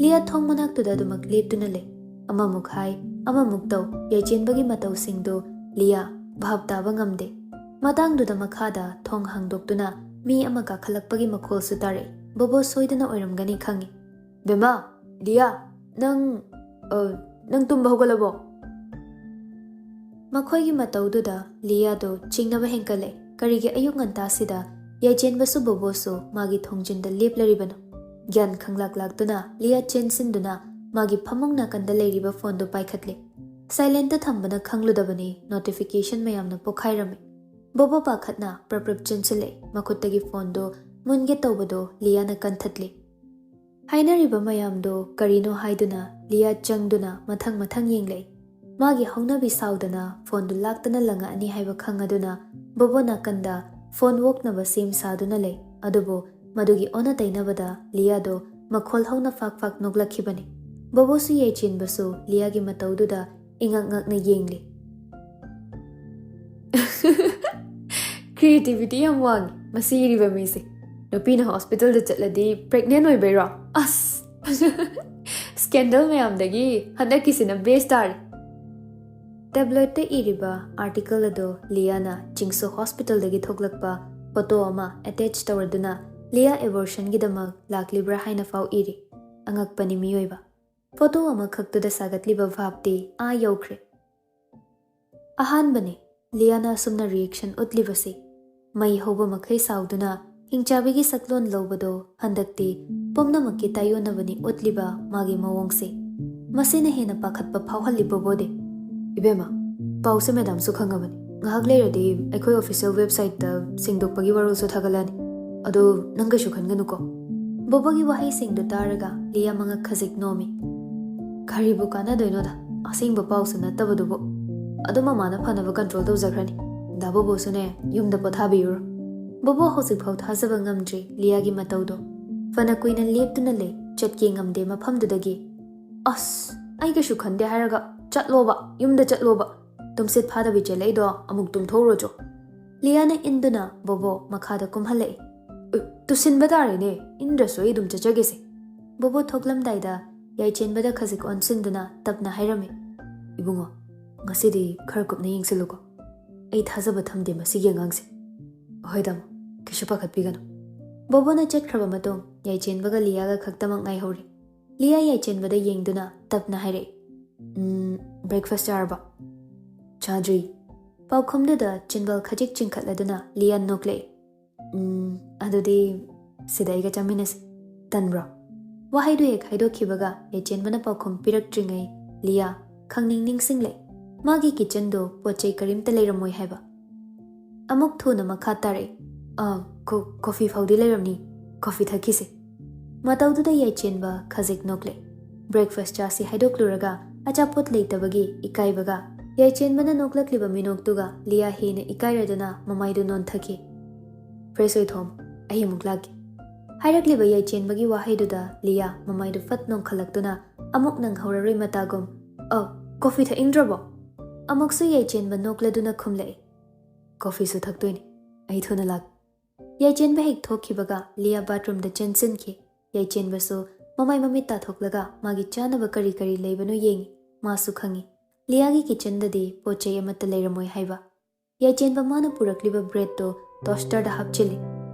ꯂꯤꯌꯥ ꯊꯣꯡ ꯃꯅꯥꯛꯇꯨꯗ ꯑꯗꯨꯃꯛ ꯂꯦꯞꯇꯨꯅ ꯂꯩ꯫ ꯑꯃꯃꯨꯛ ꯍꯥꯏ, ꯑꯃꯃꯨꯛ ꯇꯧ, ꯌꯥꯏꯆꯦꯟꯕꯒꯤ ꯃꯇꯧꯁꯤꯡꯗꯨ ꯂꯤꯌꯥ ꯚꯥꯞ ꯇꯥꯕ ꯉꯝꯗꯦ꯫ ꯃꯇꯥꯡꯗꯨꯗ ꯃꯈꯥꯗ ꯊꯣꯡ ꯍꯥꯡꯗꯣꯛꯇꯨꯅ ꯃꯤ ꯑꯃ ꯀꯥꯈꯠꯂꯛꯄꯒꯤ ꯃꯈꯣꯜꯁꯨ ꯇꯥꯔꯛꯏ꯫ ꯕꯣꯕꯣ ꯁꯣꯏꯗꯅ ꯑꯣꯏꯔꯝꯒꯅꯤ ꯈꯪꯏ꯫ "ꯕꯦꯝꯃ, ꯂꯤꯌꯥ, ꯅꯪ, ꯑ, ꯅꯪ ꯇꯨꯝꯕ ꯍꯧꯒꯠꯂꯕꯣ?" ꯃꯈꯣꯏꯒꯤ ꯃꯇꯧꯗꯨꯗ ꯂꯤꯌꯥꯗꯣ ꯆꯤꯡꯅꯕ ꯍꯦꯟꯀꯠꯂꯦ꯫ ꯀꯔꯤꯒꯤ ꯑꯌꯨꯛ ꯉꯟꯇꯥꯁꯤꯗ ꯌꯥꯏꯆꯦꯟꯕꯁꯨ ꯕꯣꯕꯣꯁꯨ ꯃꯥꯒꯤ ꯊꯣꯡꯖꯤꯟꯗ ꯂꯦꯞꯂꯔꯤꯕꯅꯣ? ꯒ꯭ꯌꯥꯟ ꯈꯪꯂꯥꯛ ꯂꯥꯛꯇꯨꯅ ꯂꯤꯌꯥ ꯆꯦꯟꯁꯤꯟꯗꯨꯅ ꯃꯥꯒꯤ ꯐꯃꯨꯡ ꯅꯥꯀꯟꯗ ꯂꯩꯔꯤꯕ ꯐꯣꯟꯗꯨ ꯄꯥꯏꯈꯠꯂꯦ꯫ ꯁꯥꯏꯂꯦꯟꯠꯇ ꯊꯝꯕꯅ ꯈꯪꯂꯨꯗꯕꯅꯤ, ꯅꯣꯇꯤꯐꯤꯀꯦꯁꯟ ꯃꯌꯥꯝꯅ ꯄꯣꯛꯈꯥꯏꯔꯝꯃꯤ꯫ ꯕꯣꯕꯣ ꯄꯥꯈꯠꯅ ꯄ꯭ꯔꯞ ꯄ꯭ꯔꯞ ꯆꯦꯟꯁꯤꯜꯂꯛꯏ꯫ ꯃꯈꯨꯠꯇꯒꯤ ꯐꯣꯟꯗꯨ ꯃꯨꯟꯒꯦ ꯇꯧꯕꯗꯨ ꯂꯤꯌꯥꯅ ꯀꯟꯊꯠꯂꯤ꯫ ꯍꯥꯏꯅꯔꯤꯕ ꯃꯌꯥꯝꯗꯨ ꯀꯔꯤꯅꯣ ꯍꯥꯏꯗꯨꯅ ꯂꯤꯌꯥ ꯆꯪꯗꯨꯅ ꯃꯊꯪ ꯃꯊꯪ ꯌꯦꯡꯂꯛꯏ꯫ ꯃꯥꯒꯤ ꯍꯧꯅꯕꯤ ꯁꯥꯎꯗꯅ ꯐꯣꯟꯗꯨ ꯂꯥꯛꯇꯅ ꯂꯪꯉꯛꯑꯅꯤ ꯍꯥꯏꯕ ꯈꯪꯉꯗꯨꯅ ꯕꯣꯕꯣ ꯅꯥꯀꯟꯗ ꯐꯣꯟ ꯑꯣꯛꯅꯕ ꯁꯦꯝ ꯁꯥꯗꯨꯅ ꯂꯩ꯫ ꯑꯗꯨꯕꯨ ꯃꯗꯨꯒꯤ ꯑꯣꯟꯅ ꯇꯩꯅꯕꯗ ꯂꯤꯌꯥꯗꯣ ꯃꯈꯣꯜ ꯍꯧꯅ ꯐꯥꯛ ꯐꯥꯛ ꯅꯣꯛꯂꯛꯈꯤꯕꯅꯤ꯫ ꯕꯣꯕꯣꯁꯨ ꯌꯥꯏꯆꯦꯟꯕꯁꯨ ꯂꯤꯌꯥꯒꯤ ꯃꯇꯧꯗꯨꯗ ꯏꯉꯛ ꯉꯛꯅ ꯌꯦꯡꯂꯤ꯫ ꯀ꯭ꯔꯤꯌꯦꯇꯤꯚꯤꯇꯤ ꯌꯥꯝ ꯋꯥꯡꯉꯤ ꯃꯁꯤ ꯏꯔꯤꯕ ꯃꯤꯁꯦ꯫ ꯅꯨꯄꯤꯅ ꯍꯣꯁꯄꯤꯇꯥꯜꯗ ꯆꯠꯂꯗꯤ ꯄ꯭ꯔꯦꯒꯅꯦꯟ ꯑꯣꯏꯕꯩꯔꯣ? ꯑꯁ! ꯁ꯭ꯀꯦꯟꯗꯜ ꯃꯌꯥꯝꯗꯒꯤ ꯍꯟꯗꯛꯀꯤꯁꯤꯅ ꯕꯦꯁ ꯇꯥꯔꯦ꯫ ꯇꯦꯕ꯭ꯂꯦꯠꯇ ꯏꯔꯤꯕ ꯑꯥꯔꯇꯤꯀꯜ ꯑꯗꯨ ꯂꯤꯌꯥꯅ ꯆꯤꯡꯁꯨ ꯍꯣꯁꯄꯤꯇꯥꯜꯗꯒꯤ ꯊꯣꯛꯂꯛꯄ ꯐꯣꯇꯣ ꯑꯃ ꯑꯦꯇꯦꯆ ꯇꯧꯔꯗꯨꯅ ꯂꯤꯌꯥ ꯑꯦꯕꯣꯔꯁꯟꯒꯤꯗꯃꯛ ꯂꯥꯛꯂꯤꯕ꯭ꯔꯥ ꯍꯥꯏꯅ ꯐꯥꯎ ꯏꯔꯤ꯫ ꯑꯉꯛꯄꯅꯤ ꯃꯤꯑꯣꯏꯕ꯫ ꯐꯣꯇꯣ ꯑꯃꯈꯛꯇꯨꯗ ꯁꯥꯒꯠꯂꯤꯕ ꯚꯥꯞꯇꯤ ꯑꯥ ꯌꯧꯈ꯭ꯔꯦ꯫ ꯑꯍꯥꯟꯕꯅꯤ ꯂꯤꯌꯥꯅ ꯑꯁꯨꯝꯅ ꯔꯤꯌꯦꯛꯁꯟ ꯎꯠꯂꯤꯕꯁꯤ꯫ ꯃꯩ ꯍꯧꯕ ꯃꯈꯩ ꯁꯥꯎꯗꯨꯅ ꯍꯤꯡꯆꯥꯕꯤꯒꯤ ꯁꯛꯂꯣꯟ ꯂꯧꯕꯗꯣ ꯍꯟꯗꯛꯇꯤ ꯄꯨꯝꯅꯃꯛꯀꯤ ꯇꯥꯏꯌꯣꯟꯅꯕꯅꯤ ꯎꯠꯂꯤꯕ ꯃꯥꯒꯤ ꯃꯑꯣꯡꯁꯦ꯫ ꯃꯁꯤꯅ ꯍꯦꯟꯅ ꯄꯥꯈꯠꯄ ꯐꯥꯎꯍꯜꯂꯤ ꯕꯣꯕꯣꯗꯤ꯫ "ꯏꯕꯦꯝꯃ, ꯄꯥꯎꯁꯦ ꯃꯦꯗꯥꯝꯁꯨ ꯈꯪꯉꯕꯅꯤ꯫ ꯉꯥꯏꯍꯥꯛ ꯂꯩꯔꯗꯤ ꯑꯩꯈꯣꯏ ꯑꯣꯐꯤꯁꯤꯌꯦꯜ ꯋꯦꯕꯁꯥꯏꯠꯇ ꯁꯦꯡꯗꯣꯛꯄꯒꯤ ꯋꯥꯔꯣꯜꯁꯨ ꯊꯥꯒꯠꯂꯛꯑꯅꯤ꯫ ꯑꯗꯣ ꯅꯪ ꯀꯩꯁꯨ ꯈꯟꯒꯅꯨꯀꯣ꯫" ꯕꯣꯕꯣꯒꯤ ꯋꯥꯍꯩꯁꯤꯡꯗꯨ ꯇꯥꯔꯒ ꯂꯤꯌꯥ ꯃꯉꯛ ꯈꯖꯤꯛ ꯅꯣꯝꯃꯤ꯫ ꯀꯔꯤꯕꯨ ꯀꯥꯟꯅꯗꯣꯏꯅꯣꯗ? ꯑꯁꯦꯡꯕ ꯄꯥꯎꯁꯨ ꯅꯠꯇꯕꯗꯨꯕꯨ꯫ ꯑꯗꯣ ꯃꯃꯥꯅ ꯐꯅꯕ ꯀꯟꯇ꯭ꯔꯣꯜ ꯇꯧꯖꯈ꯭ꯔꯅꯤ꯫ ꯗꯥ ꯕꯣꯕꯣꯁꯨꯅꯦ, ꯌꯨꯝꯗ ꯄꯣꯊꯥꯕꯤꯔꯨꯔꯣ꯫ ꯕꯣꯕꯣ ꯍꯧꯖꯤꯛꯐꯥꯎ ꯊꯥꯖꯕ ꯉꯝꯗ꯭ꯔꯤ ꯂꯤꯌꯥꯒꯤ ꯃꯇꯧꯗꯣ꯫ ꯐꯅ ꯀꯨꯏꯅ ꯂꯦꯞꯇꯨꯅ ꯂꯩ, ꯆꯠꯀꯦ ꯉꯝꯗꯦ ꯃꯐꯝꯗꯨꯗꯒꯤ꯫ "ꯑꯁ, ꯑꯩ ꯀꯩꯁꯨ ꯈꯟꯗꯦ ꯍꯥꯏꯔꯒ ꯆꯠꯂꯣꯕ, ꯌꯨꯝꯗ ꯆꯠꯂꯣꯕ꯫ ꯇꯨꯝꯁꯤꯠ ꯐꯥꯗꯕꯤ ꯆꯦꯜꯂꯛꯏꯗꯣ ꯑꯃꯨꯛ ꯇꯨꯝꯊꯣꯛꯎꯔꯣ ꯆꯣ꯫" ꯂꯤꯌꯥꯅ ꯏꯟꯗꯨꯅ ꯕꯣꯕꯣ ꯃꯈꯥꯗ ꯀꯨꯝꯍꯜꯂꯛꯏ꯫ "ꯎ, ꯇꯨꯁꯤꯟꯕ ꯇꯥꯔꯦꯅꯦ, ꯏꯟꯗ꯭ꯔꯁꯨ ꯑꯩ ꯑꯗꯨꯝ ꯆꯠꯆꯒꯦꯁꯦ꯫" ꯕꯣꯕꯣ ꯊꯣꯛꯂꯝꯗꯥꯏꯗ ꯌꯥꯏꯆꯦꯟꯕꯗ ꯈꯖꯤꯛ ꯑꯣꯟꯁꯤꯟꯗꯨꯅ ꯇꯞꯅ ꯍꯥꯏꯔꯝꯃꯤ꯫ ꯏꯕꯨꯡꯉꯣ, ꯉꯁꯤꯗꯤ ꯈꯔ ꯀꯨꯞꯅ ꯌꯦꯡꯁꯤꯜꯂꯨꯀꯣ꯫ ꯑꯩ ꯊꯥꯖꯕ ꯊꯝꯗꯦ ꯃꯁꯤꯒꯤ ꯑꯉꯥꯡꯁꯦ꯫ ꯍꯣꯏ ꯇꯥꯃꯣ, ꯀꯩꯁꯨ ꯄꯥꯈꯠꯄꯤꯒꯅꯨ꯫ ꯕꯣꯕꯣꯅ ꯆꯠꯈ꯭ꯔꯕ ꯃꯇꯨꯡ ꯌꯥꯏꯆꯦꯟꯕꯒ ꯂꯤꯌꯥꯒ ꯈꯛꯇꯃꯛ ꯉꯥꯏꯍꯧꯔꯦ꯫ ꯂꯤꯌꯥ ꯌꯥꯏꯆꯦꯟꯕꯗ ꯌꯦꯡꯗꯨꯅ ꯇꯞꯅ ꯍꯥꯏꯔꯛꯏ, "ꯎꯝ, breakfast ꯆꯥꯔꯕ?" "ꯆꯥꯗ꯭ꯔꯤ꯫" ꯄꯥꯎꯈꯨꯝꯗꯨꯗ ꯆꯤꯟꯕꯥꯜ ꯈꯖꯤꯛ ꯆꯤꯡꯈꯠꯂꯗꯨꯅ ꯂꯤꯌꯥ ꯅꯣꯛꯂꯛꯏ꯫ "ꯎꯝ, ꯑꯗꯨꯗꯤ ꯁꯤꯗ ꯑꯩꯒ ꯆꯥꯃꯤꯟꯅꯁꯤ꯫ ꯇꯟꯕ꯭ꯔꯣ?" ꯋꯥꯍꯩꯗꯨ ꯍꯦꯛ ꯍꯥꯏꯗꯣꯛꯈꯤꯕꯒ ꯌꯥꯏꯆꯦꯟꯕꯅ ꯄꯥꯎꯈꯨꯝ ꯄꯤꯔꯛꯇ꯭ꯔꯤꯉꯩ ꯂꯤꯌꯥ ꯈꯪꯅꯤꯡ ꯅꯤꯡꯁꯤꯡꯂꯛꯏ꯫ ꯃꯥꯒꯤ ꯀꯤꯠꯆꯟꯗꯣ ꯄꯣꯠ ꯆꯩ ꯀꯔꯤꯝꯇ ꯂꯩꯔꯝꯃꯣꯏ ꯍꯥꯏꯕ꯫ ꯑꯃꯨꯛ ꯊꯨꯅ ꯃꯈꯥ ꯇꯥꯔꯛꯏ, "ꯑ, ꯀꯣ-, ꯀꯣꯐꯤ ꯐꯥꯎꯗꯤ ꯂꯩꯔꯝꯅꯤ꯫ ꯀꯣꯐꯤ ꯊꯛꯈꯤꯁꯦ꯫" ꯃꯇꯧꯗꯨꯗ ꯌꯥꯏꯆꯦꯟꯕ ꯈꯖꯤꯛ ꯅꯣꯛꯂꯦ꯫ Breakfast ꯆꯥꯁꯤ ꯍꯥꯏꯗꯣꯛꯂꯨꯔꯒ ꯑꯆꯥꯄꯣꯠ ꯂꯩꯇꯕꯒꯤ ꯏꯀꯥꯏꯕꯒ ꯌꯥꯏꯆꯦꯟꯕꯅ ꯅꯣꯛꯂꯛꯂꯤꯕ ꯃꯤꯅꯣꯛꯇꯨꯒ ꯂꯤꯌꯥ ꯍꯦꯟꯅ ꯏꯀꯥꯏꯔꯗꯨꯅ ꯃꯃꯥꯏꯗꯨ ꯅꯣꯟꯊꯈꯤ꯫ "Fresh ꯑꯣꯏꯊꯣꯛꯑꯝꯃꯨ, ꯑꯩ ꯑꯃꯨꯛ ꯂꯥꯛꯀꯦ꯫" ꯍꯥꯏꯔꯛꯂꯤꯕ ꯌꯥꯏꯆꯦꯟꯕꯒꯤ ꯋꯥꯍꯩꯗꯨꯗ ꯂꯤꯌꯥ ꯃꯃꯥꯏꯗꯨ ꯐꯠ ꯅꯣꯟꯈꯠꯂꯛꯇꯨꯅ ꯑꯃꯨꯛ ꯅꯪꯍꯧꯔꯔꯣꯏ ꯃꯇꯥꯒꯨꯝ, "ꯑ, ꯀꯣꯐꯤ ꯊꯛꯅꯤꯡꯗ꯭ꯔꯕꯣ?" ꯑꯃꯨꯛꯁꯨ ꯌꯥꯏꯆꯦꯟꯕ ꯅꯣꯛꯂꯗꯨꯅ ꯈꯨꯝꯂꯛꯏ, "ꯀꯣꯐꯤꯁꯨ ꯊꯛꯇꯣꯏꯅꯤ, ꯑꯩ ꯊꯨꯅ ꯂꯥꯛ꯫" ꯌꯥꯏꯆꯦꯟꯕ ꯍꯦꯛ ꯊꯣꯛꯈꯤꯕꯒ ꯂꯤꯌꯥ bathroomꯗ ꯆꯦꯟꯁꯤꯟꯈꯤ꯫ ꯌꯥꯏꯆꯦꯟꯕꯁꯨ ꯃꯃꯥꯏ ꯃꯃꯤꯠ ꯇꯥꯊꯣꯛꯂꯒ ꯃꯥꯒꯤ ꯆꯥꯅꯕ ꯀꯔꯤ ꯀꯔꯤ ꯂꯩꯕꯅꯣ ꯌꯦꯡꯉꯤ꯫ ꯃꯥꯁꯨ ꯈꯪꯉꯤ, ꯂꯤꯌꯥꯒꯤ ꯀꯤꯠꯆꯟꯗꯗꯤ ꯄꯣꯠ ꯆꯩ ꯑꯃꯠꯇ ꯂꯩꯔꯝꯃꯣꯏ ꯍꯥꯏꯕ꯫ ꯌꯥꯏꯆꯦꯟꯕ ꯃꯥꯅ ꯄꯨꯔꯛꯂꯤꯕ breadꯗꯣ toasterꯗ ꯍꯥꯞꯆꯤꯜꯂꯤ꯫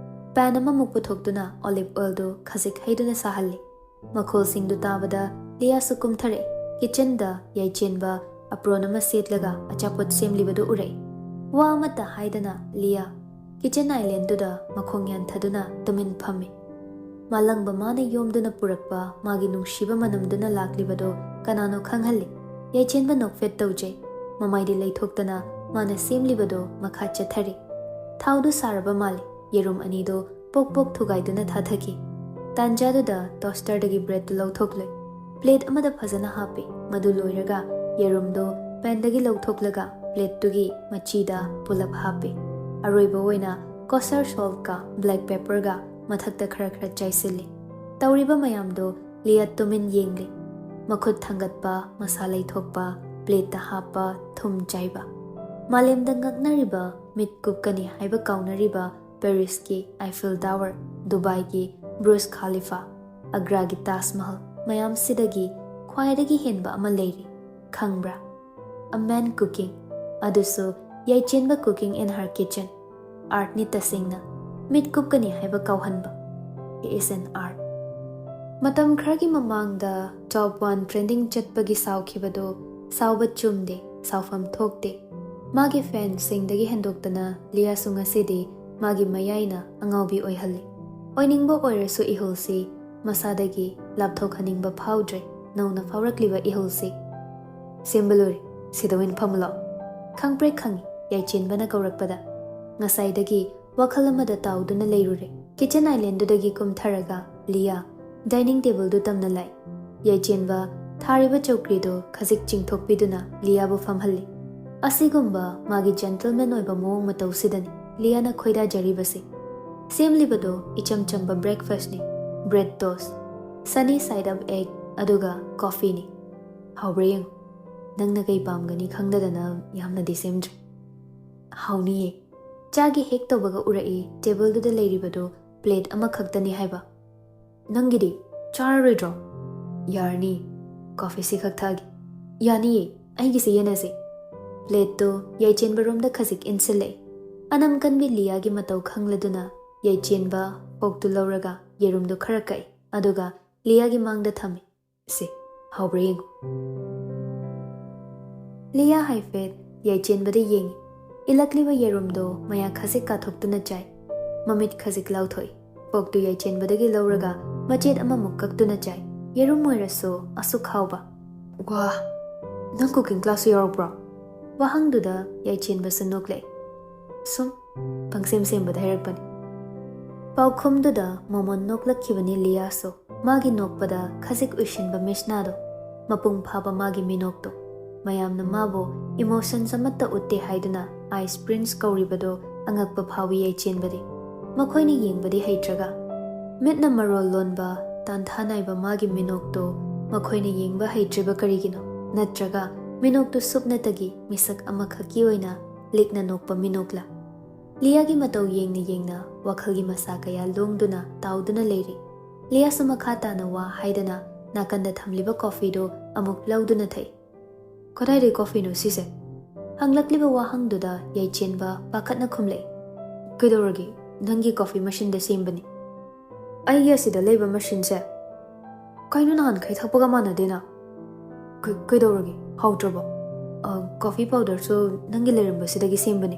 Pan ꯑꯃꯃꯨꯛ ꯄꯨꯊꯣꯛꯇꯨꯅ olive oilꯗꯨ ꯈꯖꯤꯛ ꯍꯩꯗꯨꯅ ꯁꯥꯍꯜꯂꯤ꯫ ꯃꯈꯣꯜꯁꯤꯡꯗꯨ ꯇꯥꯕꯗ ꯂꯤꯌꯥꯁꯨ ꯀꯨꯝꯊꯔꯛꯏ꯫ Kitchenꯗ ꯌꯥꯏꯆꯦꯟꯕ apron ꯑꯃ ꯁꯦꯠꯂꯒ ꯑꯆꯥꯄꯣꯠ ꯁꯦꯝꯂꯤꯕꯗꯨ ꯎꯔꯛꯏ꯫ ꯋꯥ ꯑꯃꯠꯇ ꯍꯥꯏꯗꯅ ꯂꯤꯌꯥ kitchen islandꯗꯨꯗ ꯃꯈꯣꯡ ꯌꯥꯟꯊꯗꯨꯅ ꯇꯨꯃꯤꯟ ꯐꯝꯃꯤ꯫ ꯃꯥꯂꯪꯕ ꯃꯥꯅ ꯌꯣꯝꯗꯨꯅ ꯄꯨꯔꯛꯄ ꯃꯥꯒꯤ ꯅꯨꯡꯁꯤꯕ ꯃꯅꯝꯗꯨꯅ ꯂꯥꯛꯂꯤꯕꯗꯨ ꯀꯅꯥꯅꯣ ꯈꯪꯍꯜꯂꯤ꯫ ꯌꯥꯏꯆꯦꯟꯕ ꯅꯣꯛꯐꯦꯠ ꯇꯧꯖꯩ꯫ ꯃꯃꯥꯏꯗꯤ ꯂꯩꯊꯣꯛꯇꯅ ꯃꯥꯅ ꯁꯦꯝꯂꯤꯕꯗꯨ ꯃꯈꯥ ꯆꯠꯊꯔꯤ꯫ ꯊꯥꯎꯗꯨ ꯁꯥꯔꯕ ꯃꯥꯜꯂꯤ꯫ ꯌꯦꯔꯨꯝ ꯑꯅꯤꯗꯨ ꯄꯣꯛ ꯄꯣꯛ ꯊꯨꯒꯥꯏꯗꯨꯅ ꯊꯥꯊꯈꯤ꯫ ꯇꯥꯟꯖꯥꯗꯨꯗ toasterꯗꯒꯤ breadꯗꯨ ꯂꯧꯊꯣꯛꯂꯨꯏ꯫ Plate ꯑꯃꯗ ꯐꯖꯅ ꯍꯥꯞꯄꯤ꯫ ꯃꯗꯨ ꯂꯣꯏꯔꯒ ꯌꯦꯔꯨꯝꯗꯨ panꯗꯒꯤ ꯂꯧꯊꯣꯛꯂꯒ plateꯇꯨꯒꯤ ꯃꯆꯤꯗ ꯄꯨꯂꯞ ꯍꯥꯞꯄꯤ꯫ ꯑꯔꯣꯏꯕ ꯑꯣꯏꯅ kosher saltꯀ black pepperꯒ ꯃꯊꯛꯇ ꯈꯔ ꯈꯔ ꯆꯥꯏꯁꯤꯜꯂꯤ꯫ ꯇꯧꯔꯤꯕ ꯃꯌꯥꯝꯗꯨ ꯂꯤꯌꯥ ꯇꯨꯃꯤꯟ ꯌꯦꯡꯂꯤ꯫ ꯃꯈꯨꯠ ꯊꯥꯡꯒꯠꯄ, ꯃꯁꯥ ꯂꯩꯊꯣꯛꯄ, plateꯇ ꯍꯥꯞꯄ, ꯊꯨꯝ ꯆꯥꯏꯕ꯫ ꯃꯥꯂꯦꯝꯗ ꯉꯛꯅꯔꯤꯕ, ꯃꯤꯠ ꯀꯨꯞꯀꯅꯤ ꯍꯥꯏꯕ ꯀꯥꯎꯅꯔꯤꯕ Parisꯀꯤ Eiffel Tower, ꯗꯨꯕꯥꯏꯒꯤ Burj Khalifa, ꯑꯒ꯭ꯔꯥꯒꯤ Taj Mahal ꯃꯌꯥꯝꯁꯤꯗꯒꯤ ꯈ꯭ꯋꯥꯏꯗꯒꯤ ꯍꯦꯟꯕ ꯑꯃ ꯂꯩꯔꯤ꯫ ꯈꯪꯕ꯭ꯔꯥ? A man cooking, ꯑꯗꯨꯁꯨ ꯌꯥꯏꯆꯦꯟꯕ cooking in her kitchen꯫ Artꯅꯤ ꯇꯁꯦꯡꯅ꯫ ꯃꯤꯠ ꯀꯨꯞꯀꯅꯤ ꯍꯥꯏꯕ ꯀꯥꯎꯍꯟꯕ꯫ He is an art꯫ ꯃꯇꯝ ꯈꯔꯒꯤ ꯃꯃꯥꯡꯗ top one trending ꯆꯠꯄꯒꯤ ꯁꯥꯎꯈꯤꯕꯗꯨ ꯁꯥꯎꯕ ꯆꯨꯝꯗꯦ, ꯁꯥꯎꯐꯝ ꯊꯣꯛꯇꯦ꯫ ꯃꯥꯒꯤ fanꯁꯤꯡꯗꯒꯤ ꯍꯦꯟꯗꯣꯛꯇꯅ ꯂꯤꯌꯥꯁꯨ ꯉꯁꯤꯗꯤ ꯃꯥꯒꯤ ꯃꯌꯥꯏꯅ ꯑꯉꯥꯎꯕꯤ ꯑꯣꯏꯍꯜꯂꯤ꯫ ꯑꯣꯏꯅꯤꯡꯕ ꯑꯣꯏꯔꯁꯨ ꯏꯍꯨꯜꯁꯤ ꯃꯁꯥꯗꯒꯤ ꯂꯥꯞꯊꯣꯛꯍꯟꯅꯤꯡꯕ ꯐꯥꯎꯗ꯭ꯔꯦ꯫ ꯅꯧꯅ ꯐꯥꯎꯔꯛꯂꯤꯕ ꯏꯍꯨꯜꯁꯤ꯫ ꯁꯦꯝꯕ ꯂꯣꯏꯔꯦ꯫ ꯁꯤꯗ ꯑꯣꯏꯅ ꯐꯝꯃꯨ ꯂꯥꯛꯑꯣ꯫ ꯈꯪꯄ꯭ꯔꯦꯛ ꯈꯪꯉꯤ ꯌꯥꯏꯆꯦꯟꯕꯅ ꯀꯧꯔꯛꯄꯗ꯫ ꯉꯁꯥꯏꯗꯒꯤ ꯋꯥꯈꯜ ꯑꯃꯗ ꯇꯥꯎꯗꯨꯅ ꯂꯩꯔꯨꯔꯦ꯫ Kitchen islandꯗꯨꯗꯒꯤ ꯀꯨꯝꯊꯔꯒ ꯂꯤꯌꯥ dining tableꯗꯨ ꯇꯝꯅ ꯂꯥꯛꯏ꯫ ꯌꯥꯏꯆꯦꯟꯕ ꯊꯥꯔꯤꯕ ꯆꯧꯀ꯭ꯔꯤꯗꯨ ꯈꯖꯤꯛ ꯆꯤꯡꯊꯣꯛꯄꯤꯗꯨꯅ ꯂꯤꯌꯥꯕꯨ ꯐꯝꯍꯜꯂꯤ꯫ ꯑꯁꯤꯒꯨꯝꯕ ꯃꯥꯒꯤ gentleman ꯑꯣꯏꯕ ꯃꯑꯣꯡ ꯃꯇꯧꯁꯤꯗꯅꯤ ꯂꯤꯌꯥꯅ ꯈꯣꯏꯗꯥꯖꯔꯤꯕꯁꯤ꯫ ꯁꯦꯝꯂꯤꯕꯗꯨ ꯏꯆꯝ ꯆꯝꯕ breakfastꯅꯤ꯫ Bread toast, sunny side up egg, ꯑꯗꯨꯒ coffeeꯅꯤ꯫ ꯍꯥꯎꯕ꯭ꯔꯥ ꯌꯦꯡꯉꯨ꯫ ꯅꯪꯅ ꯀꯩ ꯄꯥꯝꯒꯅꯤ ꯈꯪꯗꯗꯅ ꯌꯥꯝꯅꯗꯤ ꯁꯦꯝꯗ꯭ꯔꯦ꯫ ꯍꯥꯎꯅꯤꯌꯦ꯫ ꯆꯥꯒꯦ ꯍꯦꯛ ꯇꯧꯕꯒ ꯎꯔꯛꯏ tableꯗꯨꯗ ꯂꯩꯔꯤꯕꯗꯨ plate ꯑꯃꯈꯛꯇꯅꯤ ꯍꯥꯏꯕ꯫ ꯅꯪꯒꯤꯗꯤ ꯆꯥꯔꯔꯣꯏꯗ꯭ꯔꯣ? ꯌꯥꯔꯅꯤ, coffeeꯁꯤ ꯈꯛ ꯊꯛꯑꯒꯦ꯫ ꯌꯥꯅꯤꯌꯦ, ꯑꯩꯒꯤꯁꯤ ꯌꯦꯟꯅꯁꯦ꯫ Plateꯇꯨ ꯌꯥꯏꯆꯦꯟꯕꯔꯣꯝꯗ ꯈꯖꯤꯛ ꯏꯟꯁꯤꯜꯂꯛꯏ꯫ ꯑꯅꯝ ꯀꯟꯕꯤ ꯂꯤꯌꯥꯒꯤ ꯃꯇꯧ ꯈꯪꯂꯗꯨꯅ ꯌꯥꯏꯆꯦꯟꯕ forkꯇꯨ ꯂꯧꯔꯒ ꯌꯦꯔꯨꯝꯗꯨ ꯈꯔ ꯀꯛꯏ, ꯑꯗꯨꯒ ꯂꯤꯌꯥꯒꯤ ꯃꯥꯡꯗ ꯊꯝꯃꯤ꯫ ꯁꯦ, ꯍꯥꯎꯕ꯭ꯔꯥ ꯌꯦꯡꯉꯨ꯫ ꯂꯤꯌꯥ ꯍꯥꯏꯐꯦꯠ ꯌꯥꯏꯆꯦꯟꯕꯗ ꯌꯦꯡꯉꯤ꯫ ꯏꯜꯂꯛꯂꯤꯕ ꯌꯦꯔꯨꯝꯗꯣ ꯃꯌꯥ ꯈꯖꯤꯛ ꯀꯥꯊꯣꯛꯇꯨꯅ ꯆꯥꯏ꯫ ꯃꯃꯤꯠ ꯈꯖꯤꯛ ꯂꯥꯎꯊꯣꯛꯏ꯫ Forkꯇꯨ ꯌꯥꯏꯆꯦꯟꯕꯗꯒꯤ ꯂꯧꯔꯒ ꯃꯆꯦꯠ ꯑꯃꯃꯨꯛ ꯀꯛꯇꯨꯅ ꯆꯥꯏ꯫ ꯌꯦꯔꯨꯝ ꯑꯣꯏꯔꯁꯨ ꯑꯁꯨꯛ ꯍꯥꯎꯕ꯫ ꯋꯥ, ꯅꯪ cooking classꯁꯨ ꯌꯥꯎꯔꯛꯄ꯭ꯔꯣ? ꯋꯥꯍꯪꯗꯨꯗ ꯌꯥꯏꯆꯦꯟꯕꯁꯨ ꯅꯣꯛꯂꯛꯏ꯫ ꯁꯨꯝ ꯄꯪꯁꯦꯝ ꯁꯦꯝꯕꯗ ꯍꯩꯔꯛꯄꯅꯤ꯫ ꯄꯥꯎꯈꯨꯝꯗꯨꯗ ꯃꯣꯃꯣꯟ ꯅꯣꯛꯂꯛꯈꯤꯕꯅꯤ ꯂꯤꯌꯥꯁꯨ꯫ ꯃꯥꯒꯤ ꯅꯣꯛꯄꯗ ꯈꯖꯤꯛ ꯎꯏꯁꯤꯟꯕ ꯃꯤꯁꯅꯥꯗꯣ, ꯃꯄꯨꯡ ꯐꯥꯕ ꯃꯥꯒꯤ ꯃꯤꯅꯣꯛꯇꯣ꯫ ꯃꯌꯥꯝꯅ ꯃꯥꯕꯨ emotions ꯑꯃꯠꯇ ꯎꯠꯇꯦ ꯍꯥꯏꯗꯨꯅ ice prince ꯀꯧꯔꯤꯕꯗꯣ ꯑꯉꯛꯄ ꯐꯥꯎꯏ ꯌꯥꯏꯆꯦꯟꯕꯗꯤ꯫ ꯃꯈꯣꯏꯅ ꯌꯦꯡꯕꯗꯤ ꯍꯩꯇ꯭ꯔꯒ, ꯃꯤꯠꯅ ꯃꯔꯣꯜ ꯂꯣꯟꯕ ꯇꯥꯟꯊꯥ ꯅꯥꯏꯕ ꯃꯥꯒꯤ ꯃꯤꯅꯣꯛꯇꯣ ꯃꯈꯣꯏꯅ ꯌꯦꯡꯕ ꯍꯩꯇ꯭ꯔꯤꯕ ꯀꯔꯤꯒꯤꯅꯣ? ꯅꯠꯇ꯭ꯔꯒ ꯃꯤꯅꯣꯛꯇꯨ ꯁꯨꯞꯅꯇꯒꯤ ꯃꯤꯁꯛ ꯑꯃꯈꯛꯀꯤ ꯑꯣꯏꯅ ꯂꯤꯛꯅ ꯅꯣꯛꯄ ꯃꯤꯅꯣꯛꯂ? ꯂꯤꯌꯥꯒꯤ ꯃꯇꯧ ꯌꯦꯡꯅ ꯌꯦꯡꯅ ꯋꯥꯈꯜꯒꯤ ꯃꯁꯥ ꯀꯌꯥ ꯂꯣꯡꯗꯨꯅ ꯇꯥꯎꯗꯨꯅ ꯂꯩꯔꯤ꯫ ꯂꯤꯌꯥꯁꯨ ꯃꯈꯥ ꯇꯥꯅ ꯋꯥ ꯍꯥꯏꯗꯅ ꯅꯥꯀꯟꯗ ꯊꯝꯂꯤꯕ coffeeꯗꯨ ꯑꯃꯨꯛ ꯂꯧꯗꯨꯅ ꯊꯛꯏ꯫ "ꯀꯗꯥꯏꯗꯩ ꯀꯣꯐꯤꯅꯣ ꯁꯤꯁꯦ?" ꯍꯪꯂꯛꯂꯤꯕ ꯋꯥꯍꯪꯗꯨꯗ ꯌꯥꯏꯆꯦꯟꯕ ꯄꯥꯈꯠꯅ ꯈꯨꯝꯂꯛꯏ, "ꯀꯩꯗꯧꯔꯒꯦ? ꯅꯪꯒꯤ ꯀꯣꯐꯤ ꯃꯦꯁꯤꯟꯗ ꯁꯦꯝꯕꯅꯤ꯫ ꯑꯩꯒꯤ ꯑꯁꯤꯗ ꯂꯩꯕ ꯃꯦꯁꯤꯟꯁꯦ ꯀꯩꯅꯣ ꯅꯍꯥꯟꯈꯩ ꯊꯛꯄꯒ ꯃꯥꯟꯅꯗꯦꯅ?" "ꯀ-, ꯀꯩꯗꯧꯔꯒꯦ? ꯍꯥꯎꯇ꯭ꯔꯕꯣ?" "ꯑ, ꯀꯣꯐꯤ ꯄꯥꯎꯗꯔꯁꯨ ꯅꯪꯒꯤ ꯂꯩꯔꯝꯕꯁꯤꯗꯒꯤ ꯁꯦꯝꯕꯅꯤ꯫"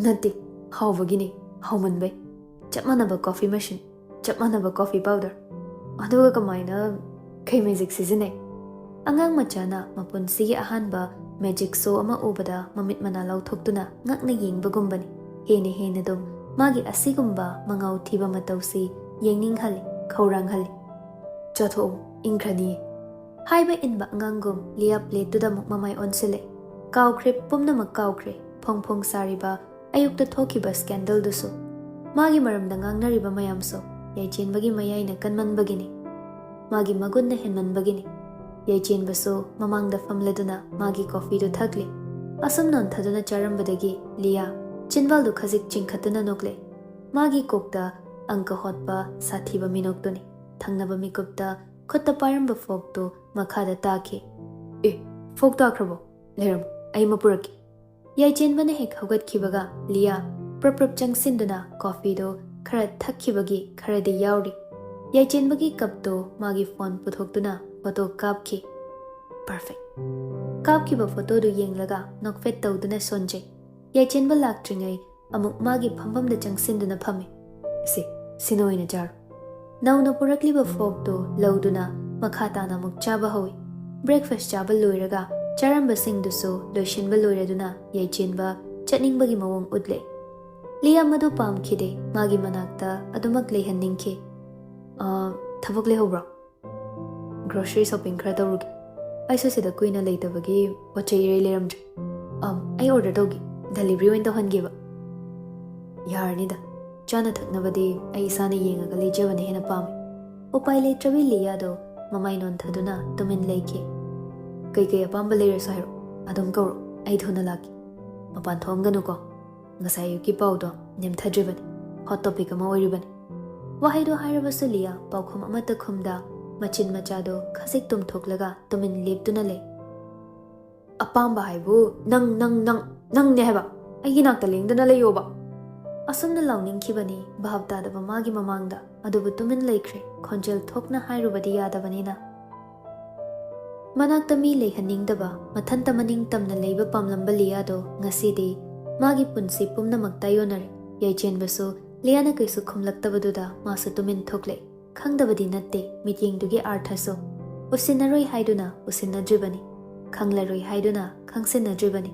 "ꯅꯠꯇꯦ, ꯍꯥꯎꯕꯒꯤꯅꯤ, ꯍꯥꯎꯃꯟꯕꯩ꯫ ꯆꯞ ꯃꯥꯟꯅꯕ ꯀꯣꯐꯤ ꯃꯦꯁꯤꯟ, ꯆꯞ ꯃꯥꯟꯅꯕ ꯀꯣꯐꯤ ꯄꯥꯎꯗꯔ, ꯑꯗꯨꯒ ꯀꯃꯥꯏꯅ ꯀꯩ ꯃꯦꯖꯤꯛ ꯁꯤꯖꯤꯟꯅꯩ?" ꯑꯉꯥꯡ ꯃꯆꯥꯅ ꯃꯄꯨꯟꯁꯤꯒꯤ ꯑꯍꯥꯟꯕ ꯃꯦꯖꯤꯛ ꯁꯣ ꯑꯃ ꯎꯕꯗ ꯃꯃꯤꯠ ꯃꯅꯥ ꯂꯥꯎꯊꯣꯛꯇꯨꯅ ꯉꯛꯅ ꯌꯦꯡꯕꯒꯨꯝꯕꯅꯤ꯫ ꯍꯦꯟꯅ ꯍꯦꯟꯅ ꯑꯗꯨꯝ ꯃꯥꯒꯤ ꯑꯁꯤꯒꯨꯝꯕ ꯃꯉꯥꯎ ꯊꯤꯕ ꯃꯇꯧꯁꯤ ꯌꯦꯡꯅꯤꯡꯍꯜꯂꯤ, ꯈꯧꯔꯥꯡꯍꯜꯂꯤ꯫ "ꯆꯥꯊꯣꯛꯎ, ꯏꯪꯈ꯭ꯔꯅꯤꯌꯦ꯫" ꯍꯥꯏꯕ ꯏꯟꯕ ꯑꯉꯥꯡꯒꯨꯝ ꯂꯤꯌꯥ ꯄ꯭ꯂꯦꯠꯇꯨꯗ ꯑꯃꯨꯛ ꯃꯃꯥꯏ ꯑꯣꯟꯁꯤꯜꯂꯦ꯫ ꯀꯥꯎꯈ꯭ꯔꯦ, ꯄꯨꯝꯅꯃꯛ ꯀꯥꯎꯈ꯭ꯔꯦ꯫ ꯐꯣꯡ ꯐꯣꯡ ꯁꯥꯔꯤꯕ ꯑꯌꯨꯛꯇ ꯊꯣꯛꯈꯤꯕ ꯁ꯭ꯀꯦꯟꯗꯜꯗꯨꯁꯨ, ꯃꯥꯒꯤ ꯃꯔꯝꯗ ꯉꯥꯡꯅꯔꯤꯕ ꯃꯌꯥꯝꯁꯨ ꯌꯥꯏꯆꯦꯟꯕꯒꯤ ꯃꯌꯥꯏꯅ ꯀꯟꯃꯟꯕꯒꯤꯅꯤ, ꯃꯥꯒꯤ ꯃꯒꯨꯟꯅ ꯍꯦꯟꯃꯟꯕꯒꯤꯅꯤ꯫ ꯌꯥꯏꯆꯦꯟꯕꯁꯨ ꯃꯃꯥꯡꯗ ꯐꯝꯂꯗꯨꯅ ꯃꯥꯒꯤ ꯀꯣꯐꯤꯗꯨ ꯊꯛꯂꯤ꯫ ꯑꯁꯨꯝ ꯅꯣꯟꯊꯗꯨꯅ ꯆꯥꯔꯝꯕꯗꯒꯤ ꯂꯤꯌꯥ ꯆꯤꯟꯕꯥꯜꯗꯨ ꯈꯖꯤꯛ ꯆꯤꯡꯈꯠꯇꯨꯅ ꯅꯣꯛꯂꯦ꯫ ꯃꯥꯒꯤ ꯀꯣꯛꯇ ꯑꯪꯀ ꯍꯣꯠꯄ ꯁꯥꯊꯤꯕ ꯃꯤꯅꯣꯛꯇꯨꯅꯤ꯫ ꯊꯪꯅꯕ ꯃꯤꯀꯨꯞꯇ ꯈꯨꯠꯇ ꯄꯥꯏꯔꯝꯕ ꯐꯣꯛꯇꯨ ꯃꯈꯥꯗ ꯇꯥꯈꯤ꯫ "ꯑꯦ, ꯐꯣꯛ ꯇꯥꯈ꯭ꯔꯕꯣ? ꯂꯩꯔꯝꯃꯣ, ꯑꯩ ꯑꯃ ꯄꯨꯔꯛꯀꯦ꯫" ꯌꯥꯏꯆꯦꯟꯕꯅ ꯍꯦꯛ ꯍꯧꯒꯠꯈꯤꯕꯒ ꯂꯤꯌꯥ ꯄ꯭ꯔꯞ ꯄ꯭ꯔꯞ ꯆꯪꯁꯤꯟꯗꯨꯅ ꯀꯣꯐꯤꯗꯨ ꯈꯔ ꯊꯛꯈꯤꯕꯒꯤ ꯈꯔꯗꯤ ꯌꯥꯎꯔꯤ꯫ ꯌꯥꯏꯆꯦꯟꯕꯒꯤ ꯀꯞꯇꯨ ꯃꯥꯒꯤ ꯐꯣꯟ ꯄꯨꯊꯣꯛꯇꯨꯅ ꯐꯣꯇꯣ ꯀꯥꯞꯈꯤ꯫ ꯄꯔꯐꯦꯛ꯫ ꯀꯥꯞꯈꯤꯕ ꯐꯣꯇꯣꯗꯨ ꯌꯦꯡꯂꯒ ꯅꯣꯛꯐꯦꯠ ꯇꯧꯗꯨꯅ ꯁꯣꯟꯖꯩ꯫ ꯌꯥꯏꯆꯦꯟꯕ ꯂꯥꯛꯇ꯭ꯔꯤꯉꯩ ꯑꯃꯨꯛ ꯃꯥꯒꯤ ꯐꯝꯐꯝꯗ ꯆꯪꯁꯤꯟꯗꯨꯅ ꯐꯝꯃꯤ꯫ "ꯁꯦ, ꯁꯤꯅ ꯑꯣꯏꯅ ꯆꯥꯔꯣ꯫" ꯅꯧꯅ ꯄꯨꯔꯛꯂꯤꯕ ꯐꯣꯛꯇꯨ ꯂꯧꯗꯨꯅ ꯃꯈꯥ ꯇꯥꯅ ꯑꯃꯨꯛ ꯆꯥꯕ ꯍꯧꯏ꯫ ꯕ꯭ꯔꯦꯛꯐꯥꯁ ꯆꯥꯕ ꯂꯣꯏꯔꯒ ꯆꯥꯔꯝꯕꯁꯤꯡꯗꯨꯁꯨ ꯂꯣꯏꯁꯤꯟꯕ ꯂꯣꯏꯔꯗꯨꯅ ꯌꯥꯏꯆꯦꯟꯕ ꯆꯠꯅꯤꯡꯕꯒꯤ ꯃꯑꯣꯡ ꯎꯠꯂꯦ꯫ ꯂꯤꯌꯥ ꯃꯗꯨ ꯄꯥꯝꯈꯤꯗꯦ, ꯃꯥꯒꯤ ꯃꯅꯥꯛꯇ ꯑꯗꯨꯃꯛ ꯂꯩꯍꯟꯅꯤꯡꯈꯤ꯫ "ꯑ, ꯊꯕꯛ ꯂꯩꯍꯧꯕ꯭ꯔꯣ?" "ꯒ꯭ꯔꯣꯁꯔꯤ ꯁꯣꯄꯤꯡ ꯈꯔ ꯇꯧꯔꯨꯒꯦ꯫ ꯑꯩꯁꯨ ꯁꯤꯗ ꯀꯨꯏꯅ ꯂꯩꯇꯕꯒꯤ ꯄꯣꯠ ꯆꯩ ꯏꯔꯩ ꯂꯩꯔꯝꯗ꯭ꯔꯦ꯫" "ꯑꯝ, ꯑꯩ ꯑꯣꯔꯗꯔ ꯇꯧꯒꯦ꯫ ꯗꯦꯂꯤꯚꯔꯤ ꯑꯣꯏꯅ ꯇꯧꯍꯟꯒꯦꯕ꯫" "ꯌꯥꯔꯅꯤꯗ꯫ ꯆꯥꯅ ꯊꯛꯅꯕꯗꯤ ꯑꯩ ꯏꯁꯥꯅ ꯌꯦꯡꯉꯒ ꯂꯩꯖꯕꯅ ꯍꯦꯟꯅ ꯄꯥꯝꯃꯤ꯫" ꯎꯄꯥꯏ ꯂꯩꯇ꯭ꯔꯕꯤ ꯂꯤꯌꯥꯗꯣ ꯃꯃꯥꯏ ꯅꯣꯟꯊꯗꯨꯅ ꯇꯨꯃꯤꯟ ꯂꯩꯈꯤ꯫ "ꯀꯩꯀꯩ ꯑꯄꯥꯝꯕ ꯂꯩꯔꯁꯨ ꯍꯥꯏꯔꯛꯑꯣ꯫ ꯑꯗꯨꯝ ꯀꯧꯔꯛꯑꯣ꯫ ꯑꯩ ꯊꯨꯅ ꯂꯥꯛꯀꯦ꯫ ꯃꯄꯥꯟ ꯊꯣꯛꯑꯝꯒꯅꯨꯀꯣ꯫ ꯉꯁꯥꯏ ꯑꯌꯨꯛꯀꯤ ꯄꯥꯎꯗꯣ ꯅꯦꯝꯊꯗ꯭ꯔꯤꯕꯅꯤ꯫ ꯍꯣꯠ ꯇꯣꯄꯤꯛ ꯑꯃ ꯑꯣꯏꯔꯤꯕꯅꯤ꯫" ꯋꯥꯍꯩꯗꯣ ꯍꯥꯏꯔꯕꯁꯨ ꯂꯤꯌꯥ ꯄꯥꯎꯈꯨꯝ ꯑꯃꯠꯇ ꯈꯨꯝꯗ ꯃꯆꯤꯟ ꯃꯆꯥꯗꯣ ꯈꯖꯤꯛ ꯇꯨꯝꯊꯣꯛꯂꯒ ꯇꯨꯃꯤꯟ ꯂꯦꯞꯇꯨꯅ ꯂꯩ꯫ "ꯑꯄꯥꯝꯕ ꯍꯥꯏꯕꯨ ꯅꯪ, ꯅꯪ, ꯅꯪ, ꯅꯪꯅꯦ ꯍꯥꯏꯕ꯫ ꯑꯩꯒꯤ ꯅꯥꯛꯇ ꯂꯦꯡꯗꯅ ꯂꯩꯌꯣꯕ!" ꯑꯁꯨꯝꯅ ꯂꯥꯎꯅꯤꯡꯈꯤꯕꯅꯤ ꯚꯥꯞ ꯇꯥꯗꯕ ꯃꯥꯒꯤ ꯃꯃꯥꯡꯗ, ꯑꯗꯨꯕꯨ ꯇꯨꯃꯤꯟ ꯂꯩꯈ꯭ꯔꯦ, ꯈꯣꯟꯖꯦꯜ ꯊꯣꯛꯅ ꯍꯥꯏꯔꯨꯕꯗꯤ ꯌꯥꯗꯕꯅꯤꯅ꯫ ꯃꯅꯥꯛꯇ ꯃꯤ ꯂꯩꯍꯟꯅꯤꯡꯗꯕ, ꯃꯊꯟꯇ ꯃꯅꯤꯡ ꯇꯝꯅ ꯂꯩꯕ ꯄꯥꯝꯂꯝꯕ ꯂꯤꯌꯥꯗꯣ ꯉꯁꯤꯗꯤ ꯃꯥꯒꯤ ꯄꯨꯟꯁꯤ ꯄꯨꯝꯅꯃꯛ ꯇꯥꯏꯌꯣꯟꯅꯔꯦ꯫ ꯌꯥꯏꯆꯦꯟꯕꯁꯨ ꯂꯤꯌꯥꯅ ꯀꯩꯁꯨ ꯈꯨꯝꯂꯛꯇꯕꯗꯨꯗ ꯃꯥꯁꯨ ꯇꯨꯃꯤꯟ ꯊꯣꯛꯂꯦ꯫ ꯈꯪꯗꯕꯗꯤ ꯅꯠꯇꯦ ꯃꯤꯠꯌꯦꯡꯗꯨꯒꯤ ꯑꯥꯔꯊꯁꯨ꯫ ꯎꯁꯤꯟꯅꯔꯣꯏ ꯍꯥꯏꯗꯨꯅ ꯎꯁꯤꯟꯅꯗ꯭ꯔꯤꯕꯅꯤ, ꯈꯪꯂꯔꯣꯏ ꯍꯥꯏꯗꯨꯅ ꯈꯪꯁꯤꯟꯅꯗ꯭ꯔꯤꯕꯅꯤ꯫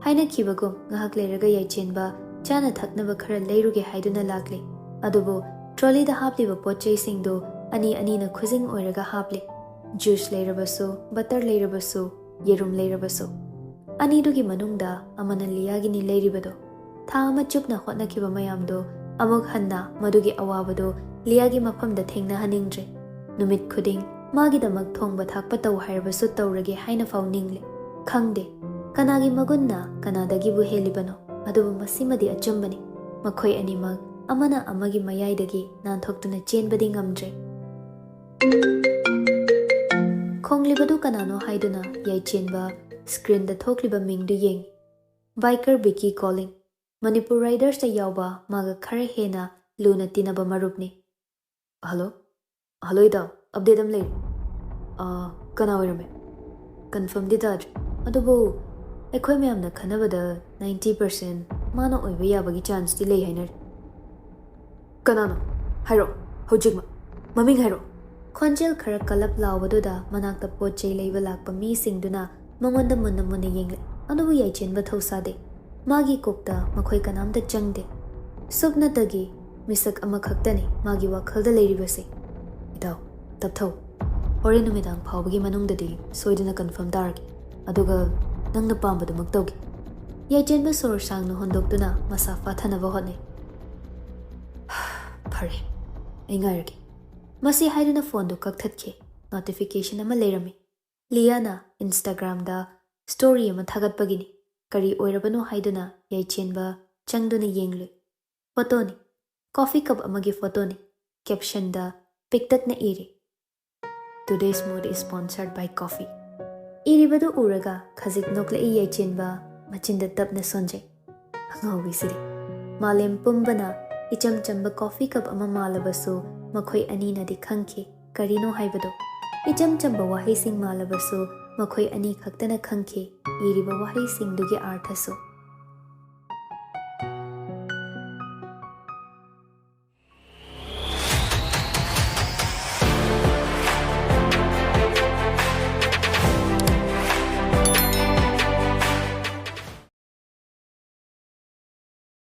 ꯍꯥꯏꯅꯈꯤꯕꯒꯨꯝ ꯉꯥꯏꯍꯥꯛ ꯂꯩꯔꯒ ꯌꯥꯏꯆꯦꯟꯕ ꯆꯥꯅ ꯊꯛꯅꯕ ꯈꯔ ꯂꯩꯔꯨꯒꯦ ꯍꯥꯏꯗꯨꯅ ꯂꯥꯛꯂꯦ꯫ ꯑꯗꯨꯕꯨ ꯇ꯭ꯔꯣꯂꯤꯗ ꯍꯥꯞꯂꯤꯕ ꯄꯣꯠ ꯆꯩꯁꯤꯡꯗꯨ ꯑꯅꯤ ꯑꯅꯤꯅ ꯈꯨꯖꯤꯡ ꯑꯣꯏꯔꯒ ꯍꯥꯞꯂꯦ꯫ ꯖꯨꯁ ꯂꯩꯔꯕꯁꯨ, ꯕꯇꯔ ꯂꯩꯔꯕꯁꯨ, ꯌꯦꯔꯨꯝ ꯂꯩꯔꯕꯁꯨ꯫ ꯑꯅꯤꯗꯨꯒꯤ ꯃꯅꯨꯡꯗ ꯑꯃꯅ ꯂꯤꯌꯥꯒꯤꯅꯤ ꯂꯩꯔꯤꯕꯗꯣ꯫ ꯊꯥ ꯑꯃ ꯆꯨꯞꯅ ꯍꯣꯠꯅꯈꯤꯕ ꯃꯌꯥꯝꯗꯣ ꯑꯃꯨꯛ ꯍꯟꯅ ꯃꯗꯨꯒꯤ ꯑꯋꯥꯕꯗꯣ ꯂꯤꯌꯥꯒꯤ ꯃꯐꯝꯗ ꯊꯦꯡꯅꯍꯟꯅꯤꯡꯗ꯭ꯔꯦ꯫ ꯅꯨꯃꯤꯠ ꯈꯨꯗꯤꯡ ꯃꯥꯒꯤꯗꯃꯛ ꯊꯣꯡꯕ ꯊꯥꯛꯄ ꯇꯧ ꯍꯥꯏꯔꯕꯁꯨ ꯇꯧꯔꯒꯦ ꯍꯥꯏꯅ ꯐꯥꯎ ꯅꯤꯡꯂꯦ꯫ ꯈꯪꯗꯦ, ꯀꯅꯥꯒꯤ ꯃꯒꯨꯟꯅ ꯀꯅꯥꯗꯒꯤꯕꯨ ꯍꯦꯜꯂꯤꯕꯅꯣ? ꯑꯗꯨꯕꯨ ꯃꯁꯤꯃꯗꯤ ꯑꯆꯨꯝꯕꯅꯤ, ꯃꯈꯣꯏ ꯑꯅꯤꯃꯛ ꯑꯃꯅ ꯑꯃꯒꯤ ꯃꯌꯥꯏꯗꯒꯤ ꯅꯥꯟꯊꯣꯛꯇꯨꯅ ꯆꯦꯟꯕꯗꯤ ꯉꯝꯗ꯭ꯔꯦ꯫ ꯈꯣꯡꯂꯤꯕꯗꯨ ꯀꯅꯥꯅꯣ ꯍꯥꯏꯗꯨꯅ ꯌꯥꯏꯆꯦꯟꯕ ꯁ꯭ꯀ꯭ꯔꯤꯟꯗ ꯊꯣꯛꯂꯤꯕ ꯃꯤꯡꯗꯨ ꯌꯦꯡꯏ꯫ ꯕꯥꯏꯀꯔ ꯕꯤꯀꯤ ꯀꯣꯂꯤꯡ꯫ ꯃꯅꯤꯄꯨꯔ ꯔꯥꯏꯗꯔꯁꯇ ꯌꯥꯎꯕ ꯃꯥꯒ ꯈꯔ ꯍꯦꯟꯅ ꯂꯨꯅ ꯇꯤꯟꯅꯕ ꯃꯔꯨꯞꯅꯤ꯫ "ꯍꯜꯂꯣ? ꯍꯜꯂꯣ ꯏꯇꯥꯎ, ꯑꯞꯗꯦꯠ ꯑꯃ ꯂꯩꯔꯦ꯫ ꯑꯥ, ꯀꯅꯥ ꯑꯣꯏꯔꯝꯃꯦ? ꯀꯟꯐꯥꯔꯝꯗꯤ ꯇꯥꯗ꯭ꯔꯤ, ꯑꯗꯨꯕꯨ ꯑꯩꯈꯣꯏ ꯃꯌꯥꯝꯅ ꯈꯟꯅꯕꯗ ꯅꯥꯏꯟꯇꯤ ꯄꯥꯔꯁꯦꯟ ꯃꯥꯅ ꯑꯣꯏꯕ ꯌꯥꯕꯒꯤ ꯆꯥꯟꯁꯇꯤ ꯂꯩ ꯍꯥꯏꯅꯔꯤ꯫" "ꯀꯅꯥꯅꯣ? ꯍꯥꯏꯔꯛꯑꯣ, ꯍꯧꯖꯤꯛꯃꯛ꯫ ꯃꯃꯤꯡ ꯍꯥꯏꯔꯛꯑꯣ꯫" ꯈꯣꯟꯖꯦꯜ ꯈꯔ ꯀꯜꯂꯞ ꯂꯥꯎꯕꯗꯨꯗ ꯃꯅꯥꯛꯇ ꯄꯣꯠ ꯆꯩ ꯂꯩꯕ ꯂꯥꯛꯄ ꯃꯤꯁꯤꯡꯗꯨꯅ ꯃꯉꯣꯟꯗ ꯃꯨꯟꯅ ꯃꯨꯟꯅ ꯌꯦꯡꯂꯦ, ꯑꯗꯨꯕꯨ ꯌꯥꯏꯆꯦꯟꯕ ꯊꯧꯁꯥꯗꯦ꯫ ꯃꯥꯒꯤ ꯀꯣꯛꯇ ꯃꯈꯣꯏ ꯀꯅꯥꯝꯇ ꯆꯪꯗꯦ꯫ ꯁꯨꯞꯅꯇꯒꯤ ꯃꯤꯁꯛ ꯑꯃꯈꯛꯇꯅꯤ ꯃꯥꯒꯤ ꯋꯥꯈꯜꯗ ꯂꯩꯔꯤꯕꯁꯦ꯫ "ꯏꯇꯥꯎ, ꯇꯞꯊꯧ꯫ ꯍꯣꯔꯦꯟ ꯅꯨꯃꯤꯗꯥꯡ ꯐꯥꯎꯕꯒꯤ ꯃꯅꯨꯡꯗꯗꯤ ꯁꯣꯏꯗꯅ ꯀꯟꯐꯥꯔꯝ ꯇꯥꯔꯒꯦ, ꯑꯗꯨꯒ ꯅꯪꯅ ꯄꯥꯝꯕꯗꯨꯃꯛ ꯇꯧꯒꯦ꯫" ꯌꯥꯏꯆꯦꯟꯕ ꯁꯣꯔ ꯁꯥꯡꯅ ꯍꯣꯟꯗꯣꯛꯇꯨꯅ ꯃꯁꯥ ꯐꯥꯊꯅꯕ ꯍꯣꯠꯅꯩ꯫ "ꯐꯔꯦ, ꯑꯩ ꯉꯥꯏꯔꯒꯦ꯫" ꯃꯁꯤ ꯍꯥꯏꯗꯨꯅ ꯐꯣꯟꯗꯨ ꯀꯛꯊꯠꯈꯤ꯫ ꯅꯣꯇꯤꯐꯤꯀꯦꯁꯟ ꯑꯃ ꯂꯩꯔꯝꯃꯤ꯫ ꯂꯤꯌꯥꯅ ꯏꯟꯁꯇꯥꯒ꯭ꯔꯥꯝꯗ ꯁ꯭ꯇꯣꯔꯤ ꯑꯃ ꯊꯥꯒꯠꯄꯒꯤꯅꯤ꯫ ꯀꯔꯤ ꯑꯣꯏꯔꯕꯅꯣ ꯍꯥꯏꯗꯨꯅ ꯌꯥꯏꯆꯦꯟꯕ ꯆꯪꯗꯨꯅ ꯌꯦꯡꯂꯨꯏ꯫ ꯐꯣꯇꯣꯅꯤ꯫ ꯀꯣꯐꯤ ꯀꯞ ꯑꯃꯒꯤ ꯐꯣꯇꯣꯅꯤ꯫ ꯀꯦꯞꯁꯟꯗ ꯄꯤꯛꯇꯛꯅ ꯏꯔꯤ, "Today's mood is sponsored by coffee." ꯏꯔꯤꯕꯗꯨ ꯎꯔꯒ ꯈꯖꯤꯛ ꯅꯣꯛꯂꯛꯏ ꯌꯥꯏꯆꯦꯟꯕ, ꯃꯆꯤꯟꯗ ꯇꯞꯅ ꯁꯣꯟꯖꯩ꯫ ꯑꯉꯥꯎꯕꯤꯁꯤꯗꯤ꯫ ꯃꯥꯂꯦꯝ ꯄꯨꯝꯕꯅ ꯏꯆꯝ ꯆꯝꯕ coffee cup ꯑꯃ ꯃꯥꯜꯂꯕꯁꯨ ꯃꯈꯣꯏ ꯑꯅꯤꯅꯗꯤ ꯈꯪꯈꯤ ꯀꯔꯤꯅꯣ ꯍꯥꯏꯕꯗꯨ꯫ ꯏꯆꯝ ꯆꯝꯕ ꯋꯥꯍꯩꯁꯤꯡ ꯃꯥꯜꯂꯕꯁꯨ ꯃꯈꯣꯏ ꯑꯅꯤ ꯈꯛꯇꯅ ꯈꯪꯈꯤ ꯏꯔꯤꯕ ꯋꯥꯍꯩꯁꯤꯡꯗꯨꯒꯤ ꯑꯥꯔꯊꯁꯨ꯫